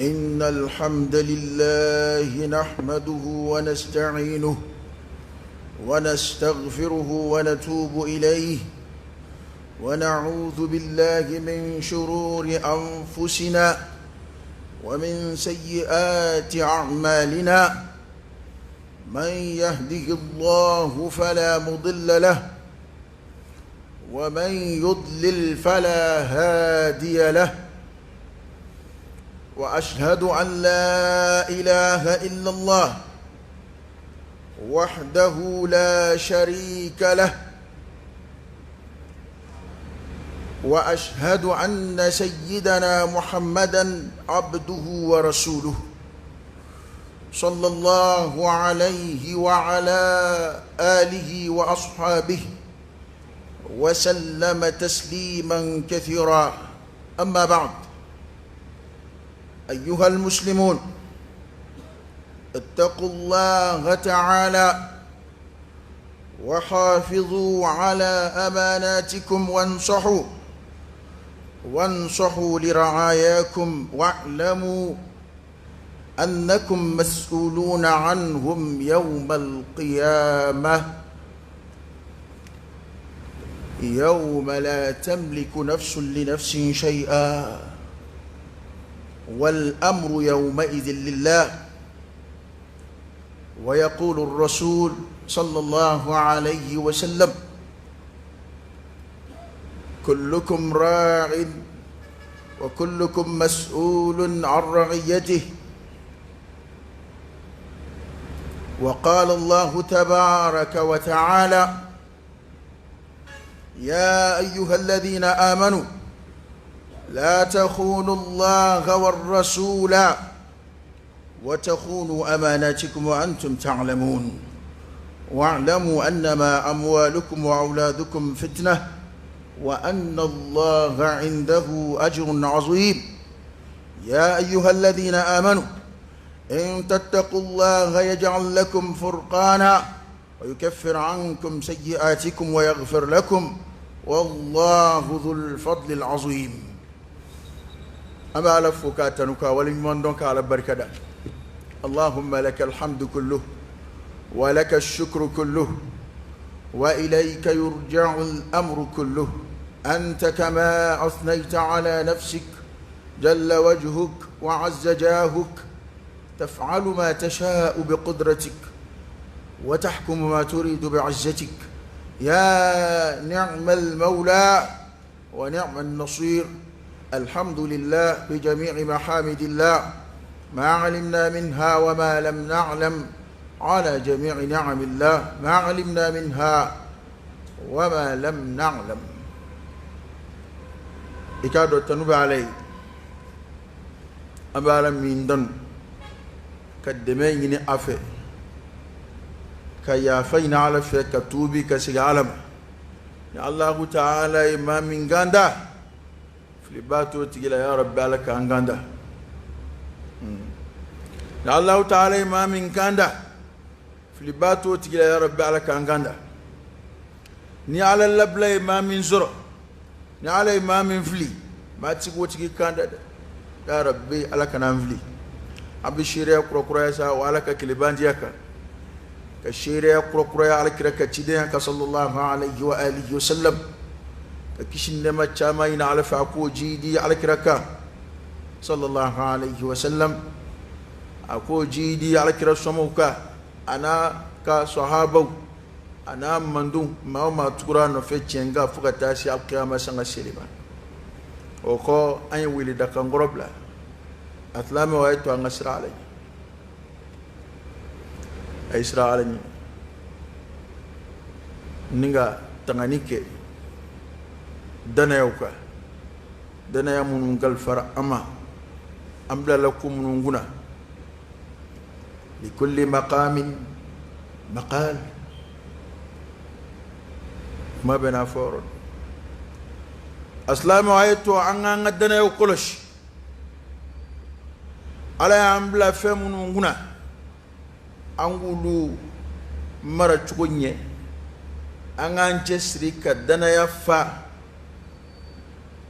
إن الحمد لله نحمده ونستعينه ونستغفره ونتوب إليه ونعوذ بالله من شرور أنفسنا ومن سيئات أعمالنا من يهده الله فلا مضل له ومن يضلل فلا هادي له واشهد ان لا اله الا الله وحده لا شريك له واشهد ان سيدنا محمدا عبده ورسوله صلى الله عليه وعلى اله واصحابه وسلم تسليما كثيرا. اما بعد، ايها المسلمون، اتقوا الله تعالى وحافظوا على اماناتكم وانصحوا لرعاياكم، واعلموا انكم مسؤولون عنهم يوم القيامه، يوم لا تملك نفس لنفس شيئا والامر يومئذ لله. ويقول الرسول صلى الله عليه وسلم: كلكم راع وكلكم مسؤول عن رعيته. وقال الله تبارك وتعالى: يا أيها الذين آمنوا لا تخونوا الله والرسول وتخونوا أماناتكم وأنتم تعلمون، واعلموا أنما أموالكم وأولادكم فتنة وأن الله عنده أجر عظيم. يا أيها الذين آمنوا إن تتقوا الله يجعل لكم فرقانا ويكفر عنكم سيئاتكم ويغفر لكم والله ذو الفضل العظيم. أما ألفك تنكا ولمن دونك على بركة. اللهم لك الحمد كله ولك الشكر كله وإليك يرجع الأمر كله، أنت كما أثنيت على نفسك جل وجهك وعز جاهك، تفعل ما تشاء بقدرتك وتحكم ما تريد بعزتك، يا نعم المولى ونعم النصير. الحمد لله بجميع محامد الله ما علمنا منها وما لم نعلم، على جميع نعم الله ما علمنا منها وما لم نعلم. إكادو التنوب علي أبالا من دن كدمين أفي كيافين على في كتوبي كسي عالم يا الله تعالى ما من غاندا فلباتو تجيلا يا رب لك ان غاندا يا الله تعالى ما من غاندا فلباتو تجيلا يا رب لك ان غاندا ني على اللبلا ما من زر ني على ما من فلي ما تسيغو تجي كاندا يا ربي لك نان فلي ابي شيريا كركرايا وعلى كلباندياكا كشيريا كركرايا على كركا تشيدين صلى الله عليه واله وسلم كشين لما تشامين على فاكو جيدي على كركا صلى الله عليه وسلم اكو جيدي على كرا سموكا انا كصحابه انا مندو ما ما تقرا في تشينغا فوق تاسي القيامه سنغ سيلما وكو ان ويلي دكان غروبلا اطلام وايتو ان اسرع علي اسرع علي نيغا تانganike danayaw ka danaya minnu kalifara an ma an bilala ko minnu kunna likulli maqamin maqal kuma bɛ n'a fɔ yɔrɔ asilamɛw a ye to an k'an ka danayaw kɔlɔsi ala y'an bila fɛn minnu kunna an k'olu mara cogo ɲɛ an k'an cɛsiri ka danaya fa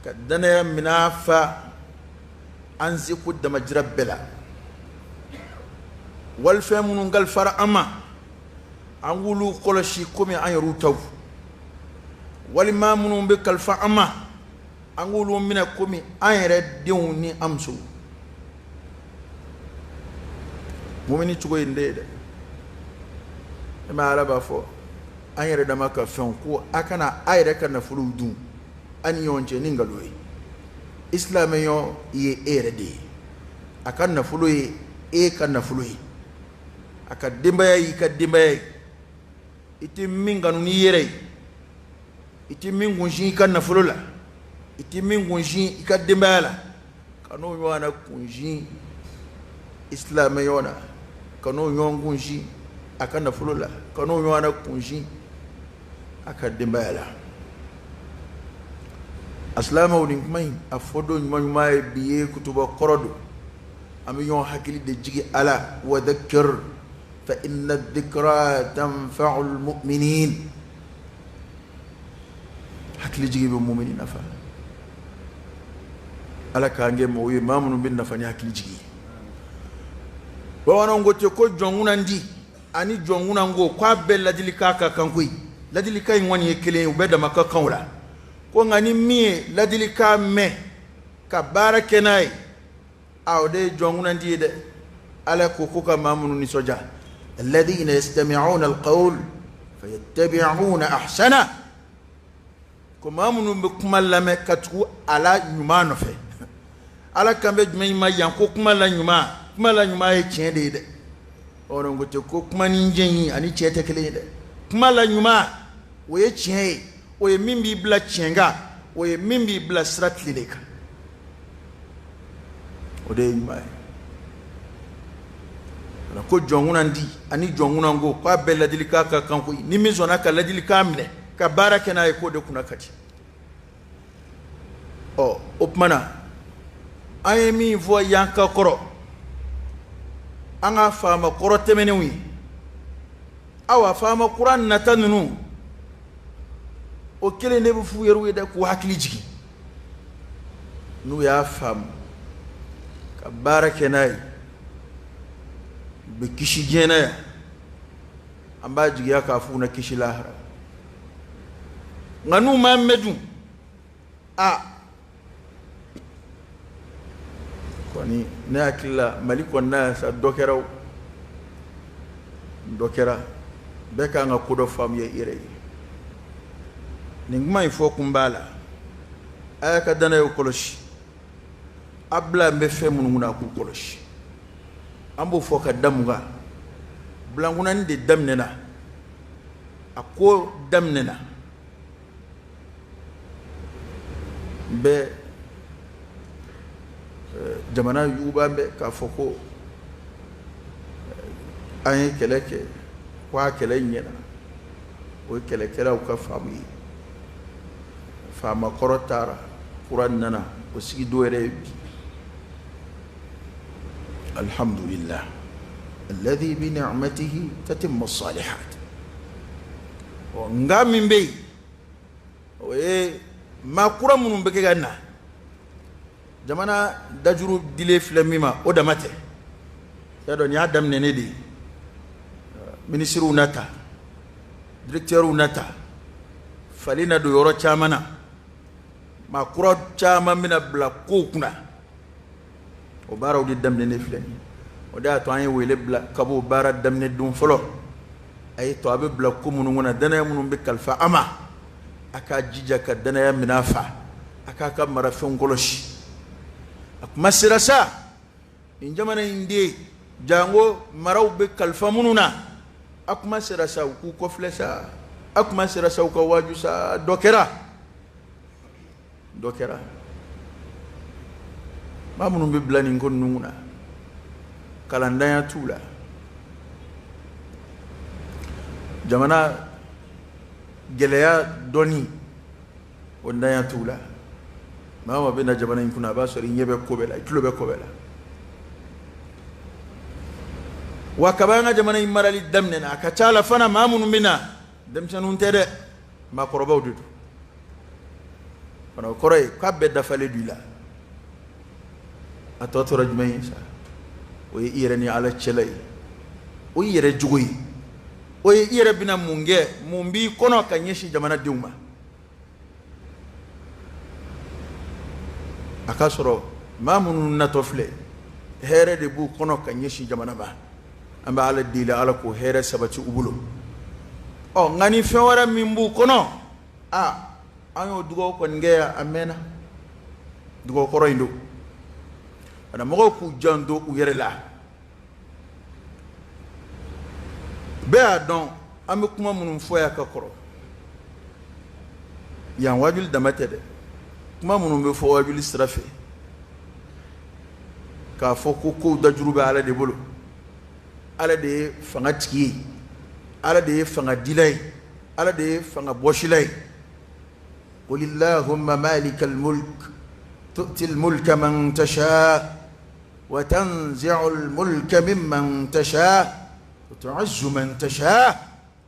ka danaya minɛn fa An seko damajira bɛɛ la, walifɛn minnu kalifara an ma, an k'olu kɔlɔsi komi an yɛrɛw taw. Walima minnu bɛ kalifa an ma, an k'olu minɛ komi an yɛrɛ denw ni an musow. Mumini cogo ye nin de ye dɛ. E ma Ala b'a fɔ an yɛrɛ dama ka fɛnw ko a kana a yɛrɛ ka nafolow dun a ni ɲɔgɔn cɛ ni nkalon ye. I silamɛɲɔgɔn ye e yɛrɛ de ye, a ka nafolo ye e ka nafolo ye, a ka denbaya y'i ka denbaya ye. I tɛ min kanu n'i yɛrɛ ye, i tɛ min kunsin i ka nafolo la, i tɛ min kunsin i ka denbaya la, kan'o ɲɔgɔnna kunsin i silamɛɲɔgɔn na, kan'o ɲɔgɔn kunsin a ka nafolo la, kan'o ɲɔgɔnna kunsin a ka denbaya la. A silamɛw, nin kuma in a fɔ don ɲuman ɲuman ye bi ye, kutuba kɔrɔ don. An bɛ ɲɔgɔn hakili de jigin a la. Wa dhakkir fa inna dhikra tanfa'u almu'minin. Hakili jigin bɛ mumini nafa. Ala k'an kɛ mɔgɔw ye, maa minnu bɛ nafa ni hakili jigin ye. Bamananw ko ten ko jɔnkunnandi ani jɔnkunnango, k'a bɛɛ ladilikan ka kan koyi. Ladilikan in kɔni ye kelen ye, u bɛɛ dama ka kan o la. Ko nka ni min ye ladilikan mɛn ka baara kɛ n'a ye, a o de ye jɔnkunnandi ye dɛ. Ala ko ko ka maa minnu nisɔndiya, alladhina yastami'una alqawl fayattabi'una ahsana, ko maa minnu bɛ kuma lamɛn ka tugu a la ɲuman nɔfɛ. Ala kan bɛ jumɛn ma yan? Ko kuma la ɲuman. Kuma la ɲuman ye tiɲɛ de ye dɛ. Ɔ ko ten ko kuma ni jɛ in ani tiɲɛ tɛ kelen ye dɛ. Kuma la ɲuman, o ye tiɲɛ ye, o ye min b'i bila tiɲɛ kan, o ye min b'i bila sira tilennen kan, o de ye ɲuman ye. Ko jɔnkunnandi ani jɔnkunnango, k'a bɛɛ ladilikan ka kan koyi. Ni min sɔnna ka ladilikan minɛ ka baara kɛ n'a ye, k'o de kunna ka di. Ɔ o tuma na, an ye min fɔ yan ka kɔrɔ, an ka faama kɔrɔ tɛmɛnenw ye, awa faama kura nata ninnu, o kelen de bɛ f'u yɛrɛw ye dɛ, k'u hakili jigin. N'u y'a faamu ka baara kɛ n'a ye, u bɛ kisi diɲɛ na yan, an b'a jigiya k'a f'u na kisi lahara. Nka n'u m'a mɛn dun, a kɔni ne hakili la, Mali kɔni na yan sa, dɔ kɛra o, dɔ kɛra. Bɛɛ k'an ka ko dɔ faamuya i yɛrɛ ye. Nin kuma in fɔ kun b'a la. A y'a ka dannayaw kɔlɔsi, a bila n bɛ fɛn minnu kunna, a k'u kɔlɔsi. An b'o fɔ ka da mun kan? Bilankunnani de daminɛna, a ko daminɛna n bɛ jamana yuguba bɛ k'a fɔ ko an ye kɛlɛ kɛ, ko a kɛlɛ ɲɛna. O ye kɛlɛkɛlaw ka faamu ye. Faama kɔrɔ taara, kura nana, o sigi dɔw yɛrɛ ye bi. Alhamdulillah alladhi bi ni'matihi tatimmu salihat. Ɔ nka min bɛ yen, o ye maa kura minnu bɛ kɛ ka na, jamana dajuru dilen filɛ min ma, o dama tɛ. Y'a dɔn, nin y'a daminɛnen de ye. Minisiriw na ta, directeurw na ta, falen na don yɔrɔ caman na, maa kura caman bɛna bila kow kunna. O baaraw de daminɛnen filɛ nin ye. O de y'a to an ye wele bila ka b'o baara daminɛ don fɔlɔ. A ye to a bɛ bila ko minnu kunna, danaya minnu bɛ kalifa a ma, a k'a jija ka danaya minɛ fa, a k'a ka marafɛnw kɔlɔsi. A kuma sera sa, nin jamana in den, janko maraw bɛ kalifa minnu na, a kuma sera sa, u k'u kɔfilɛ sa, a kuma sera sa, u ka waaju sa. Dɔ kɛra, dɔ kɛra. Maa minnu bɛ bila nin ko ninnu kunna, kalandanya t'u la, jamana gɛlɛya dɔnni o ntanya t'u la. Maa o maa bɛ na jamana in kunna, a b'a sɔrɔ i ɲɛ bɛ ko bɛɛ la, i tulo bɛ ko bɛɛ la. Wa kabi an ka jamana in marali daminɛna, a ka ca la fana, maa minnu bɛ na, denmisɛnninw tɛ dɛ, maakɔrɔbaw de don fana. O kɔrɔ ye k'a bɛɛ dafalen don i la. A tɔ tora jumɛn ye sa? O ye i yɛrɛ ni Ala cɛla ye, o y'i yɛrɛ jogo ye, o ye i yɛrɛ bɛna mun kɛ, mun b'i kɔnɔ ka ɲɛsin jamanadenw ma. A k'a sɔrɔ maa minnu natɔ filɛ, hɛrɛ de b'u kɔnɔ ka ɲɛsin jamana ma. An bɛ Ala deli, Ala k'o hɛrɛ sabati u bolo. Ɔ nka ni fɛn wɛrɛ min b'u kɔnɔ, a an y'o dugawu kɔni kɛ yan a mɛnna, dugawu kɔrɔ in don. Wala mɔgɔw k'u janto u yɛrɛ la. Bɛɛ y'a dɔn an bɛ kuma minnu fɔ yan ka kɔrɔ, yan wajuli dama tɛ dɛ, kuma minnu bɛ fɔ wajuli sira fɛ k'a fɔ ko kow dajuru bɛ Ala de bolo, Ala de ye fanga tigi ye, Ala de ye fanga dila ye, Ala de ye fanga bɔsila ye. Qulillahumma malikal mulk tu'til mulka man tasha wa tanzi'ul mulka mimman tasha wa tu'izzu man tasha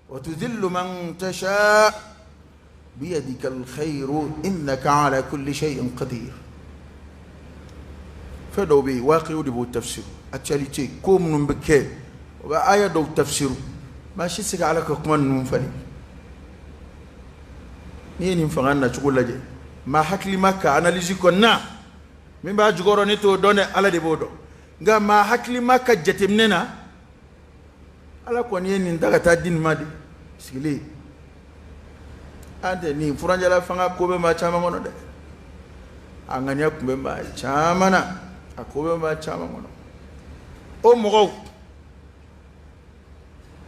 wa tudhillu man tasha biyadikal khayru innaka ala kulli shay'in qadir. Fɛn dɔw bɛ yen, waaqiw de b'o tafsiru, actualité ko minnu bɛ kɛ, o bɛ aya dɔw tafsiru. Maa si tɛ se ka Ala ka kuma ninnu falen. N'i ye nin fanga nacogo lajɛ, maa hakilima ka analyse kɔni na, min b'a jukɔrɔ ne t'o dɔn dɛ, Ala de b'o dɔn. Nka maa hakilima ka jateminɛ na, Ala kɔni ye nin ta ka taa di nin ma de sigilen. An tɛ nin furanjɛla fanga ko bɛ maa caman kɔnɔ dɛ, a ŋaniya tun bɛ maa caman na, a ko bɛ maa caman kɔnɔ. O mɔgɔw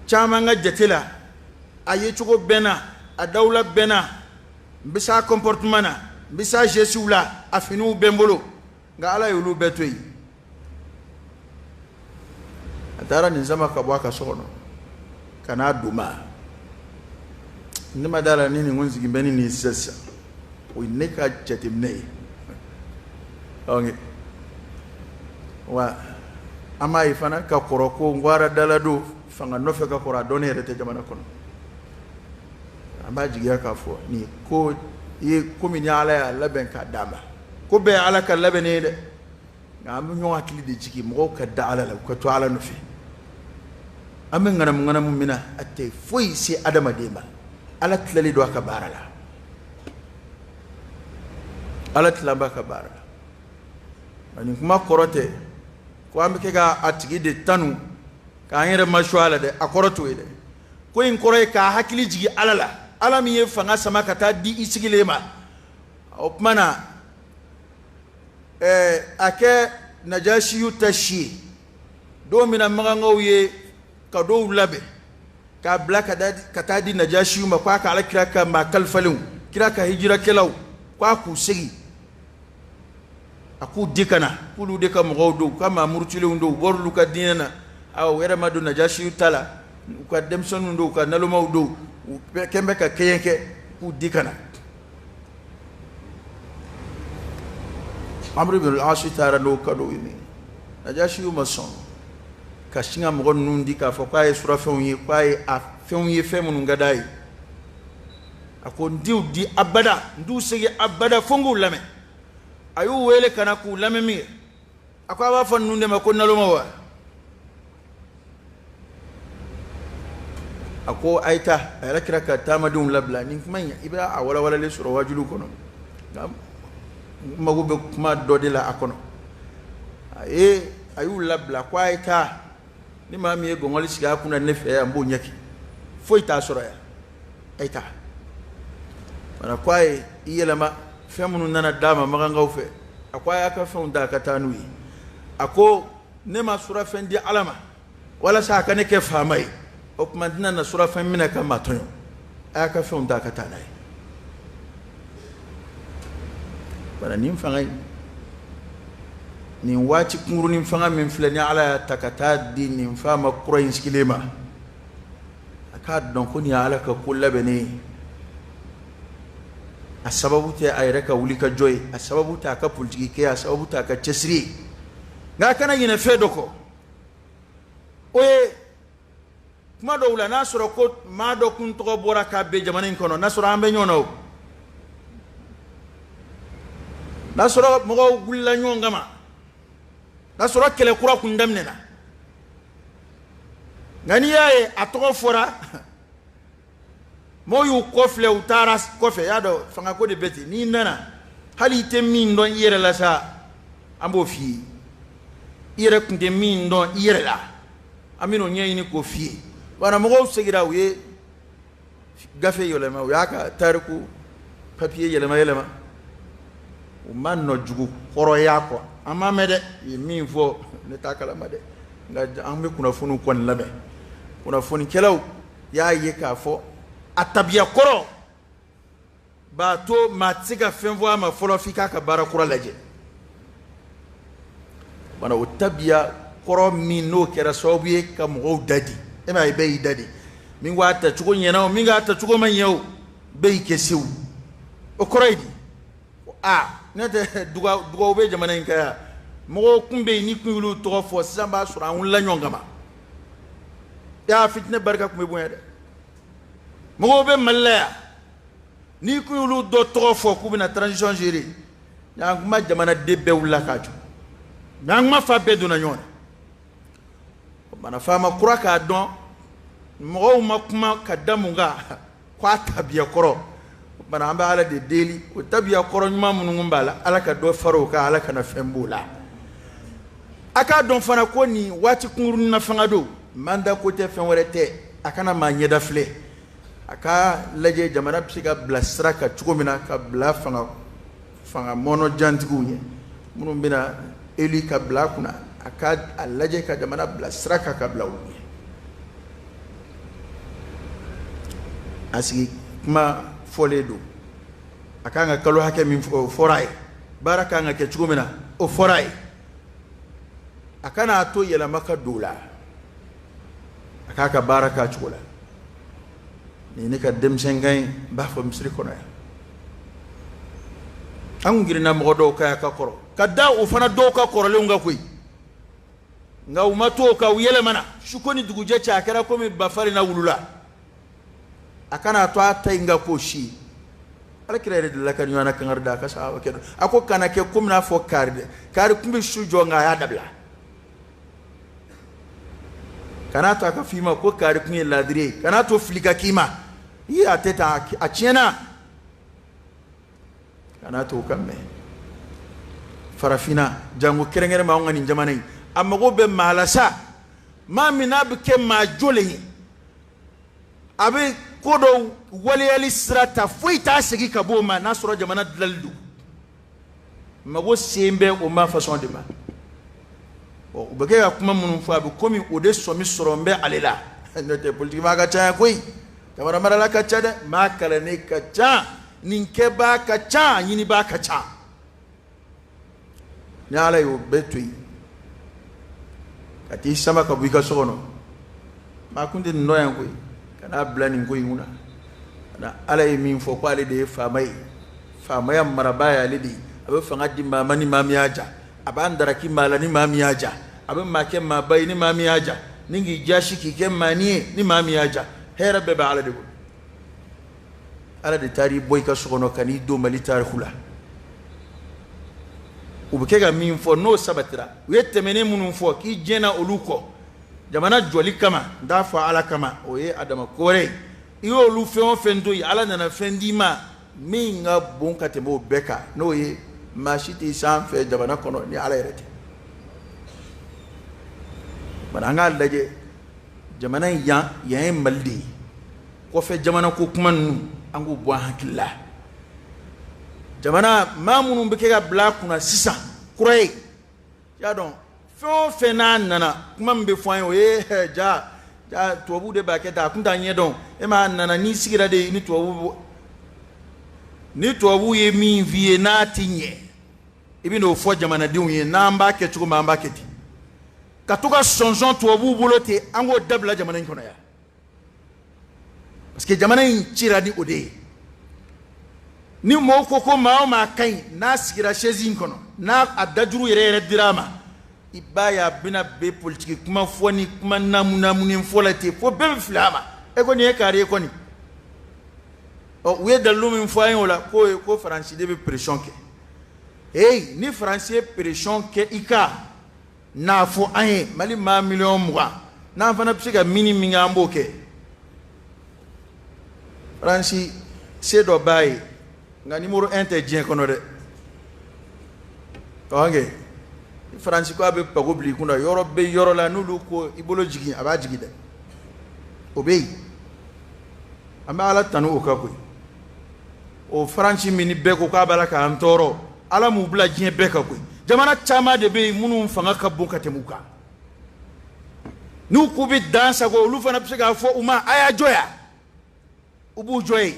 caman ka jate la, a yecogo bɛnna, a dawula bɛnna, n bɛ s'a comportement na, n bɛ s'a gestew la, a finiw bɛ n bolo. Nka Ala y'olu bɛɛ to yen. A taara nin sama ka bɔ a ka so kɔnɔ ka n'a don ma. Ne ma d'a la ni nin ko n sigi bɛ ni nin sisan sisan, o ye ne ka jateminɛ ye. Ok, wa an b'a ye fana ka kɔrɔ ko n gwara dala don fanga nɔfɛ ka kɔrɔ, a dɔnnen yɛrɛ tɛ jamana kɔnɔ. An b'a jigiya k'a fɔ nin ko ye komi ni Ala y'a labɛn k'a d'a ma, ko bɛɛ ye Ala ka labɛnnen ye dɛ. Nka an bɛ ɲɔgɔn hakili de jigin, mɔgɔw ka da Ala la, u ka to Ala nɔfɛ. An bɛ ŋanamu ŋanamu min na, a tɛ foyi se adamaden ma. Ala tilalen don a ka baara la, Ala tilalen b'a ka baara la. Nka nin kuma kɔrɔ tɛ ko an bɛ kɛ ka a tigi de tanu k'an yɛrɛ masu a la dɛ, a kɔrɔ t'o ye dɛ. Ko in kɔrɔ ye k'a hakili jigin Ala la, Ala min ye fanga sama ka taa di i sigilen ma. O tuma na a kɛ Najasiyu ta si ye don min na, magankaw ye kadow labɛn k'a bila ka taa di Najasiyu ma, k'a ka Ala kira ka maa kalifalenw, kira ka hijirakɛlaw, k'a k'u segin, a k'u di ka na, k'olu de ka mɔgɔw don, u ka maa murutilenw don, u bɔr'olu ka diinɛ na, aw u yɛrɛ ma don Najasiyu ta la, u ka denmisɛnninw don, u ka nalomaw don, u kɛn bɛ ka kɛɲɛ kɛ, k'u di ka na. Amr ibn al-As taara n'o cadeau ye. Najasiyu ma sɔn ka sin ka mɔgɔ ninnu di k'a fɔ k'a ye surafɛnw ye, k'a ye a fɛnw ye, fɛn minnu ka d'a ye. A ko n t'u di abada, n t'u segin abada fo n k'u lamɛn. A y'u wele ka na k'u lamɛn min kɛ, a ko a b'a fɔ ninnu de ma ko naloma wa? A ko a ye taa. A yɛrɛ kira ka taamadenw labila. Nin kuma in, i bɛ a walawalalen sɔrɔ wajuliw kɔnɔ, nka n mago bɛ kuma dɔ de la a kɔnɔ. A y'u labila ko a ye taa, ni maa min ye gɔngɔli sigi a kunna ne fɛ yan, n b'o ɲɛki, foyi t'a sɔrɔ yan, a ye taa. Wala ko a ye i yɛlɛma fɛn minnu nana d'a ma magankaw fɛ, a ko a y'a ka fɛnw ta ka taa n'u ye. A ko ne ma surafɛn di Ala ma walasa a ka ne kɛ faama ye, o tuma n tɛna na surafɛn minɛ ka maa tɔɲɔ, a y'a ka fɛnw ta ka taa n'a ye. Wala nin fanga in, nin waati kunkurunin fanga min filɛ ni Ala y'a ta ka taa di nin faama kura in sigilen ma, a k'a dɔn ko nin ye Ala ka ko labɛnnen ye. A sababu tɛ a yɛrɛ ka wuli ka jɔ ye, a sababu tɛ a ka politiki kɛ, a sababu tɛ a ka cɛsiri ye. Nka a kana ɲinɛ fɛn dɔ kɔ, o ye kuma dɔw la, n'a sɔrɔ ko maa dɔ kun tɔgɔ bɔra k'a bɛn jamana in kɔnɔ, n'a sɔrɔ an bɛ ɲɔgɔn na o, n'a sɔrɔ mɔgɔw wulila ɲɔgɔn kama. N'a sɔrɔ kɛlɛ kura kun daminɛna, nka n'i y'a ye a tɔgɔ fɔra, mɔgɔw y'u kɔfilɛ, u taara kɔfɛ. Y'a dɔn fangako de bɛ ten, n'i nana hali i tɛ min dɔn i yɛrɛ la sa, an b'o f'i ye. I yɛrɛ tun tɛ min dɔn i yɛrɛ la, an bɛn'o ɲɛɲini k'o f'i ye. Wala mɔgɔw segira, u ye gafe yɛlɛma, u y'a ka tariku papiye yɛlɛma yɛlɛma, u ma nɔ jugu kɔrɔ y'a kɔ. An m'a mɛn dɛ, u ye min fɔ ne t'a kalama dɛ, nka an bɛ kunnafoniw kɔni lamɛn. Kunnafonikɛlaw y'a ye k'a fɔ a tabiya kɔrɔ b'a to maa tɛ se ka fɛn fɔ a ma fɔlɔ f'i k'a ka baara kura lajɛ. Bana o tabiya kɔrɔ min n'o kɛra sababu ye ka mɔgɔw dadi, e m'a ye bɛɛ y'i dadi, min k'a tacogo ɲɛna o, min k'a tacogo ma ɲɛ o, bɛɛ y'i kɛ sewu. O kɔrɔ ye di? Aa, ne tɛ dugawu bɛ jamana in kan yan. Mɔgɔw kun bɛ yen, ni kun y'olu tɔgɔ fɔ sisan, b'a sɔrɔ an wulila ɲɔgɔn kama. Y'a fitinɛ barika tun bɛ bonya dɛ. Mɔgɔw bɛ Mali la yan, n'i kun y'olu dɔ tɔgɔ fɔ k'u bɛna transition gérer, ɲankuma jamanaden bɛɛ wulila k'a jɔ, ɲankuma fa bɛɛ donna ɲɔgɔn na. O mana faama kura k'a dɔn mɔgɔw ma kuma ka da mun kan k'a tabiya kɔrɔ. O mana an bɛ Ala de deli, o tabiya kɔrɔ ɲuman minnu b'a la, Ala ka dɔ fara o kan, Ala kana fɛn b'o la. A k'a dɔn fana ko nin waati kunkurunin na fanga don, mandat ko tɛ, fɛn wɛrɛ tɛ. A kana maa ɲɛda filɛ, a ka lajɛ jamana bɛ se ka bila sira kan cogo min na, ka bila fanga mɔnɔ jantigiw ɲɛ minnu bɛna élu ka bila a kunna. A ka a lajɛ ka jamana bila sira kan ka bila olu ɲɛ. A sigi kuma fɔlen don, a kan ka kalo hakɛ min fɔ, o fɔra a ye. Baara kan ka kɛ cogo min na, o fɔra a ye. A kana a to yɛlɛma ka don o la, a k'a ka baara k'a cogo la. Nin ye ne ka denmisɛnkan ye, n b'a fɔ misiri kɔnɔ yan. An kun girinna mɔgɔ dɔw kan yan ka kɔrɔ, ka da o fana dɔw ka kɔrɔlenw kan koyi, nka u ma to o kan, u yɛlɛmana su ko ni dugujɛ cɛ, a kɛra komi ba farinna wulu la. A kana to a ta in ka k'o si ye. Ala kira yɛrɛ delila ka ɲɔgɔn na kangari da a ka sahaba kɛ dɔ, a ko kana kɛ komi n'a fɔ kaari dɛ, kaari tun bɛ su jɔ nka a y'a dabila. Kana to a ka f'i ma ko kaari tun ye laadiri ye, kana to fili ka k'i ma, i ye a tɛ tan, a tiɲɛna, kana to o ka mɛn. Farafinna jango kɛrɛnkɛrɛnma anw ka nin jamana in, a mago bɛ maa la sa, maa min n'a bɛ kɛ maa jɔlen ye, a bɛ ko dɔw waleyali sira ta, foyi t'a segin ka bɔ o ma n'a sɔrɔ jamana dilanli don. Mago sen bɛ o ma façon de ma. U bɛ kɛ ka kuma minnu fɔ, a bɛ komi o de sɔmi sɔrɔ n bɛ ale la. N'o tɛ, politiki maa ka ca yan koyi, jamana marala ka ca dɛ, maa kalannen ka ca, nin kɛbaa ka ca, ɲinibaa ka ca. Ni Ala y'o bɛɛ to yen ka t'i sama ka bɔ i ka so kɔnɔ, maa kun tɛ nin dɔn yan koyi, ka n'a bila nin ko in kunna. Na Ala ye min fɔ ko ale de ye faama ye, faamaya marabaa ye ale de ye, a bɛ fanga di maa ma ni maa min y'a ja, a b'an daraki maa la ni maa min y'a ja, a bɛ maa kɛ maaba ye ni maa min y'a ja, ni k'i jasi k'i kɛ maani ye ni maa min y'a ja. Hɛrɛ bɛɛ bɛ Ala de bolo. Ala de taara i bɔ i ka so kɔnɔ ka n'i don Mali tariku la. U bɛ kɛ ka min fɔ, n'o sabatira, u ye tɛmɛnen minnu fɔ k'i jɛnna olu kɔ jamana jɔli kama, n t'a fɔ Ala kama, o ye a dama ko wɛrɛ ye. I y'olu fɛn o fɛn to yen, Ala nana fɛn d'i ma min ka bon ka tɛmɛ o bɛɛ kan, n'o ye maa si tɛ sanfɛ jamana kɔnɔ ni Ala yɛrɛ tɛ. Bari an k'a lajɛ jamana in, yan yan ye Mali de ye. Kɔfɛ jamana ko kuma ninnu, an k'u bɔ an hakili la. Jamana maa minnu bɛ kɛ ka bila a kunna sisan kura ye, y'a dɔn fɛn o fɛn n'a nana, kuma min bɛ fɔ an ye, o ye ja ja tubabuw de b'a kɛ tan, a kun t'a ɲɛ dɔn. E m'a nana n'i sigira de ni tubabu, ni tubabu ye min f'i ye n'a ti ɲɛ, i bɛ n'o fɔ jamanadenw ye. N'an b'a kɛ cogo min, an b'a kɛ ten. Ka to ka sɔnsɔn tubabuw bolo ten, an k'o dabila jamana in kɔnɔ yan, parce que jamana in cira ni o de ye. Ni mɔgɔw ko ko maa o maa ka ɲi, n'a sigira chaise in kɔnɔ, n'a a dajuru yɛrɛ yɛrɛ dira a ma, i b'a ye a bɛna bɛn politiki kuma fɔ ni kuma naamu naamunen fɔ la ten, fo bɛɛ bɛ fili a ma. E ko nin ye kaari ye kɔni. Ɔ, u ye dalilu min fɔ an ye o la, k'o ye ko Faransi de bɛ pression kɛ. Hey, ni Faransi ye pression kɛ i kan. N'a fɔ an ye Mali maa 20 miliyɔn, n'an fana bɛ se ka mini min kɛ, an b'o kɛ. Faransi se dɔ b'a ye, nka numéro 1 tɛ diɲɛ kɔnɔ dɛ. Ɔhɔn, Faransi ko a bɛ pago bila i kunna, yɔrɔ bɛ yɔrɔ la, n'olu ko i bolo jigin, a b'a jigin dɛ. O bɛ yen, an bɛ Ala tanu o kan koyi. O Faransi min ni bɛɛ ko k'a b'a la k'an tɔɔrɔ, Ala m'u bila diɲɛ bɛɛ kan koyi. Jamana caman de bɛ yen minnu fanga ka bon ka tɛmɛ u kan. N'u k'u bɛ dan sago, olu fana bɛ se k'a fɔ u ma: a y'a jɔ yan, u b'u jɔ yen.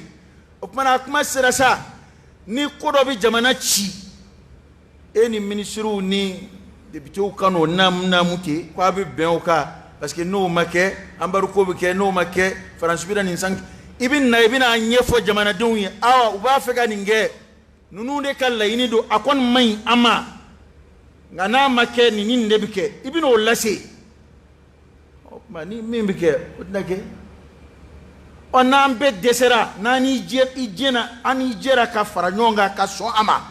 O tuma na, a kuma sera sa, ni ko dɔ bɛ jamana ci, e ni minisiriw ni députéw ka n'o naamu naamu ten k'a bɛ bɛn o kan, parce que n'o ma kɛ, embargo bɛ kɛ, n'o ma kɛ, Faransi bɛ na nin san. I bɛ na, i bɛna ɲɛfɔ jamanadenw ye: awa, u b'a fɛ ka nin kɛ, ninnu de ka laɲini don, a kɔni man ɲi an ma, nka n'a ma kɛ, nin ni nin de bɛ kɛ. I bɛ n'o lase. O tuma, ni min bɛ kɛ, o tɛna kɛ. Ɔ, n'an bɛɛ dɛsɛra, n'an ni jɛ i jɛna, an ni jɛra ka fara ɲɔgɔn kan ka sɔn a ma,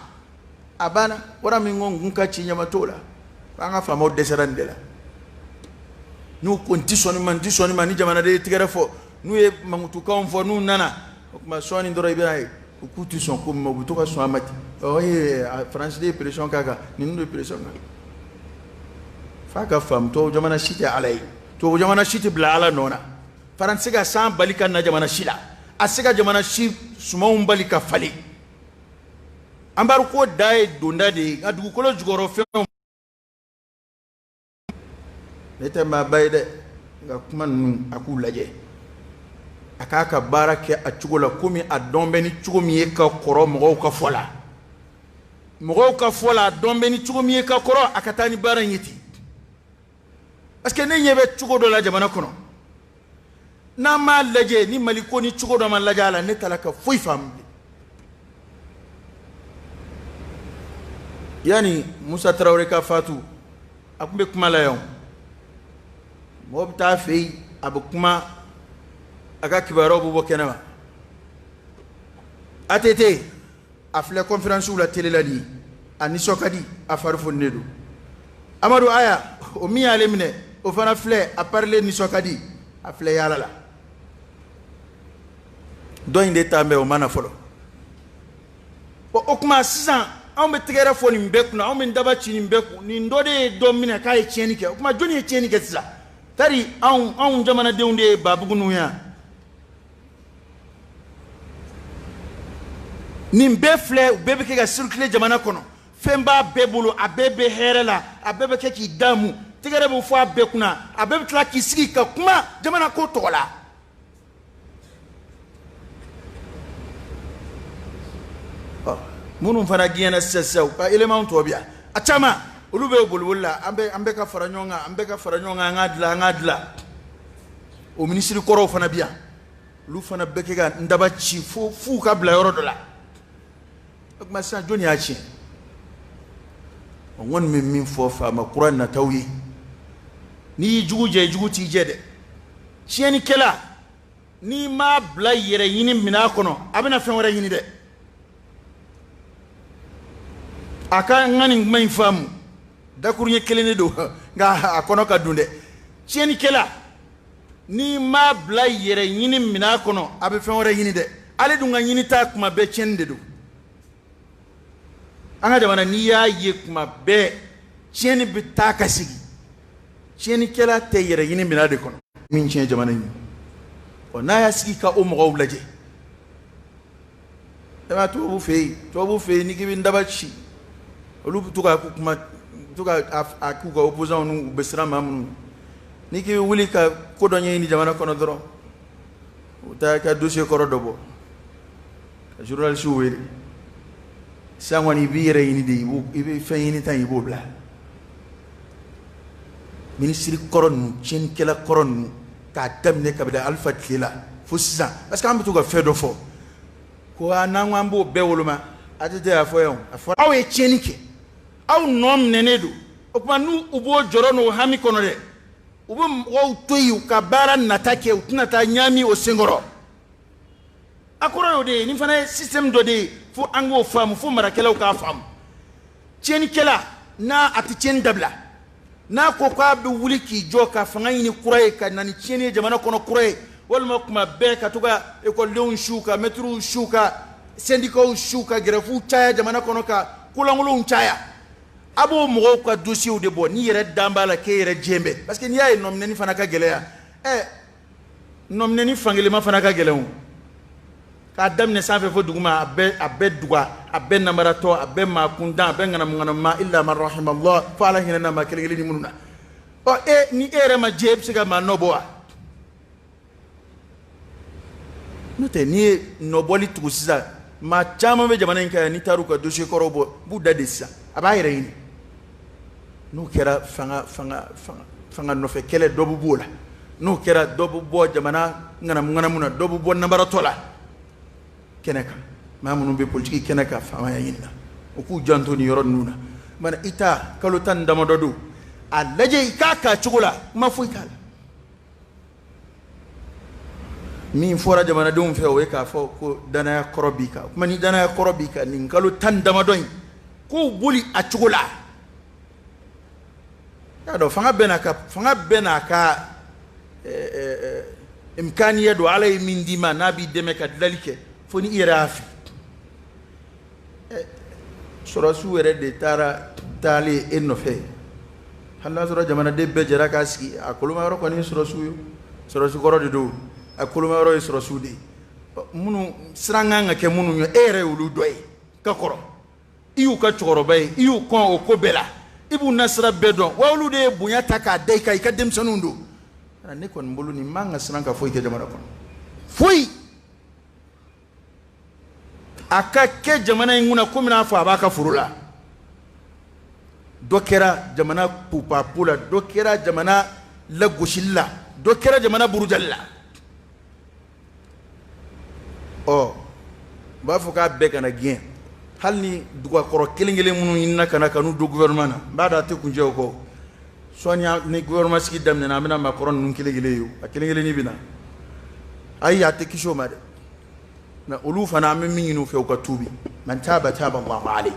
a banna. Wara min ko n kun ka ci ɲama t'o la. An ka faamaw dɛsɛra nin de la. N'u ko n ti sɔn nin ma, n ti sɔn nin ma, ni jamanaden ye tigɛrɛ fɔ, n'u ye mankutukanw fɔ, n'u nana, o tuma sɔɔni dɔrɔn, i bɛna ye u k'u ti sɔn ko min ma, u bɛ to ka sɔn a ma ten. Ɔ ee, Faransi de ye pression k'a kan, ninnu de ye pression k'a kan. F'a ka faamu, tubabu jamana si tɛ Ala ye, tubabu jamana si tɛ bila Ala nɔ na. Faransi se ka san bali ka na jamana si la, a se ka jamana si sumanw bali ka falen. Embargo da ye donda de ye, nka dugukolo jukɔrɔ fɛnw. Ne tɛ maaba ye dɛ, nka kuma ninnu, a k'u lajɛ, a k'a ka baara kɛ a cogo la, komi a dɔn bɛ ni cogo min ye ka kɔrɔ mɔgɔw ka fɔ la, mɔgɔw ka fɔ la, a dɔn bɛ ni cogo min ye ka kɔrɔ, a ka taa ni baara in ye ten. Parce que ne ɲɛ bɛ cogo dɔ la jamana kɔnɔ, n'an m'a lajɛ, ni Mali ko ni cogo dɔ ma lajɛ a la, ne t'a la ka foyi faamu bilen. Yanni Musa Tarawele ka fatu, a tun bɛ kuma la yan, mɔgɔ bɛ taa fɛ yen, a bɛ kuma, a ka kibaruyaw bɛ bɔ kɛnɛ ma. ATT, a filɛ conférence la télé la nin ye, a nisɔn ka di, a fari foninen don. Amadu Aya, o min y'ale minɛ, o fana filɛ, a parilen, nisɔn ka di, a filɛ yaala la. Dɔ in de ta bɛ o ma na fɔlɔ. Bon, o tuma sisan, anw bɛ tɛgɛrɛ fɔ nin bɛɛ kunna, anw bɛ daba ci nin bɛɛ kun, nin dɔ de ye dɔ minɛ k'a ye tiɲɛni kɛ. O tuma, jɔnni ye tiɲɛni kɛ sisan? Tari anw jamanadenw de ye babugu ninnu yan. Nin bɛɛ filɛ, u bɛɛ bɛ kɛ ka circuler jamana kɔnɔ, fɛn b'a bɛɛ bolo, a bɛɛ bɛ hɛrɛ la, a bɛɛ bɛ kɛ k'i damu, tɛgɛrɛ bɛ fɔ a bɛɛ kunna, a bɛɛ bɛ tila k'i sigi ka kuma jamana ko tɔgɔ la. Ɔ, minnu fana gɛnna sisan sisan, u ka élément tɔ bɛ yan, a caman olu bɛ boliboli la. An bɛ ka fara ɲɔgɔn kan, an bɛ ka fara ɲɔgɔn kan, an k'a dilan, an k'a dilan. O minisiri kɔrɔw fana bɛ yan, olu fana bɛ kɛ ka n daba ci fo f'u ka bila yɔrɔ dɔ la. O tuma sisan, jɔnni y'a tiɲɛ? N kɔni bɛ min fɔ faama kura nataw ye: n'i y'i jugu jɛ, i jugu t'i jɛ dɛ. Tiɲɛnikɛla, n'i m'a bila yɛrɛ ɲini minɛn kɔnɔ, a bɛna fɛn wɛrɛ ɲini dɛ. A ka n ka nin kuma in faamu, dakuruɲɛ kelen de don, nka a kɔnɔ ka dun dɛ. Tiɲɛnikɛla, n'i m'a bila yɛrɛ ɲini minɛn kɔnɔ, a bɛ fɛn wɛrɛ ɲini dɛ. Ale dun ka ɲini ta kuma bɛɛ tiɲɛni de don. An ka jamana, n'i y'a ye kuma bɛɛ tiɲɛni bɛ taa ka segin, tiɲɛnikɛla tɛ yɛrɛ ɲini minɛn de kɔnɔ min tiɲɛ jamana in. Ɔ, n'a y'a sigi ka o mɔgɔw lajɛ, e b'a tubabu fɛ yen, tubabu fɛ yen, n'i k'i bɛ n daba ci, olu bɛ to ka kuma, to ka a k'u ka opposants n'u bɛ siran maa minnu. N'i k'i bɛ wuli ka ko dɔ ɲɛɲini jamana kɔnɔ dɔrɔn, u taa i ka dossier kɔrɔ dɔ bɔ ka journaliste wele. Sisan kɔni, i b'i yɛrɛ ɲini de, i bɛ fɛn ɲini ta, i b'o bila. Minisiri kɔrɔ ninnu, tiɲɛnikɛla kɔrɔ ninnu, k'a daminɛ kabini Alifa tile la fo sisan, parce que an bɛ to ka fɛn dɔ fɔ ko aa, n'an ko an b'o bɛɛ woloma, ATT y'a fɔ yan, a fɔra aw ye tiɲɛni kɛ, aw nɔ minɛnen don. O tuma, n'u u b'o jɔrɔ n'o hami kɔnɔ dɛ, u bɛ mɔgɔw to yen u ka baara nata kɛ, u tɛna taa ɲaami o senkɔrɔ. A kɔrɔ y'o de ye. Nin fana ye système dɔ de ye, fo an k'o faamu, fo marakɛlaw k'a faamu. Tiɲɛnikɛla n'a a tɛ tiɲɛni dabila. N'a ko k'a bɛ wuli k'i jɔ ka fanga ɲini kura ye, ka na ni tiɲɛni ye jamana kɔnɔ kura ye, walima kuma bɛɛ ka to ka ekɔlidenw su, ka mɛtiriw su, ka sɛndikaw su, ka gɛrɛfuw caya jamana kɔnɔ, ka kolankolonw caya, a b'o mɔgɔw ka dosiyew de bɔ. N'i yɛrɛ dan b'a la k'e yɛrɛ jɛn bɛɛ, parce que n'i y'a ye nɔminɛni fana ka gɛlɛya, nɔminɛni fankelenma fana ka gɛlɛn o. K'a daminɛ sanfɛ fo duguma, a bɛɛ duga, a bɛɛ namaratɔ, a bɛɛ maa kuntan, a bɛɛ ŋanamu ŋanamuma, illa man rahimallah, fo Ala hinɛ n'a maa kelen kelen ni minnu na. Ɔ, e ni e yɛrɛ ma jɛ, e bɛ se ka maa nɔ bɔ wa? N'o tɛ, n'i ye nɔbɔli tugu sisan, maa caman bɛ jamana in kan yan, n'i taar'u ka dossier kɔrɔw bɔ, b'u da de sisan, a b'a yɛrɛ ɲini. N'o kɛra, fanga nɔfɛ kɛlɛ, dɔ bɛ b'o la. N'o kɛra, dɔ bɛ bɔ jamana ŋanamu ŋanamu na, dɔ bɛ bɔ namaratɔ la kɛnɛ kan. Maa minnu bɛ politiki kɛnɛ kan faamaya ɲini na, u k'u janto nin yɔrɔ ninnu na. Mana i ta kalo 10 ni damadɔ don, a lajɛ i k'a k'a cogo la, kuma foyi t'a la. Min fɔra jamanadenw fɛ, o ye k'a fɔ ko danaya kɔrɔ b'i kan. Kuma ni danaya kɔrɔ b'i kan nin kalo 10 ni damadɔ in, k'o boli a cogo la. Y'a dɔn, fanga bɛɛ n'a ka imkaniya don. Ala ye min d'i ma, n'a b'i dɛmɛ ka dilali kɛ, fo ni i yɛrɛ y'a fili. Sɔrɔsiw yɛrɛ de taara taalen e nɔfɛ, hali n'a sɔrɔ jamanaden bɛɛ jɛra k'a sigi. A koloma yɔrɔ kɔni ye sɔrɔsiw ye, sɔrɔsi kɔrɔ de don, a koloma yɔrɔ ye sɔrɔsiw de ye. Minnu siran kan ka kɛ minnu ye, e yɛrɛ y'olu dɔ ye ka kɔrɔ, i y'u ka cɛkɔrɔba ye, i y'u kɔn o ko bɛɛ la, i b'u nasira bɛɛ dɔn wa. Olu de ye bonya ta k'a da i kan, i ka denmisɛnninw don. Ne kɔni bolo, nin man ka siran ka foyi kɛ jamana kɔnɔ, foyi. A ka kɛ jamana in kunna komi n'a fɔ a b'a ka foro la. Dɔ kɛra jamana pupapu la, dɔ kɛra jamana lagosili la, dɔ kɛra jamana burujali la. Ɔ, u b'a fɔ k'a bɛɛ kana gɛn, hali ni dugakɔrɔ kelen kelen minnu ɲinina ka na ka n'u don gouvernement na. N b'a dɔn a tɛ kuncɛ o kɔ. Sɔɔni ni gouvernement sigi daminɛna, an bɛna maakɔrɔ ninnu kelen kelen ye, a kelen kelenni bɛ na. Ayi, a tɛ kisi o ma dɛ. Mais olu fana, an bɛ min ɲini u fɛ, u ka tuubi. Man taaba taaba Allahu alayhi.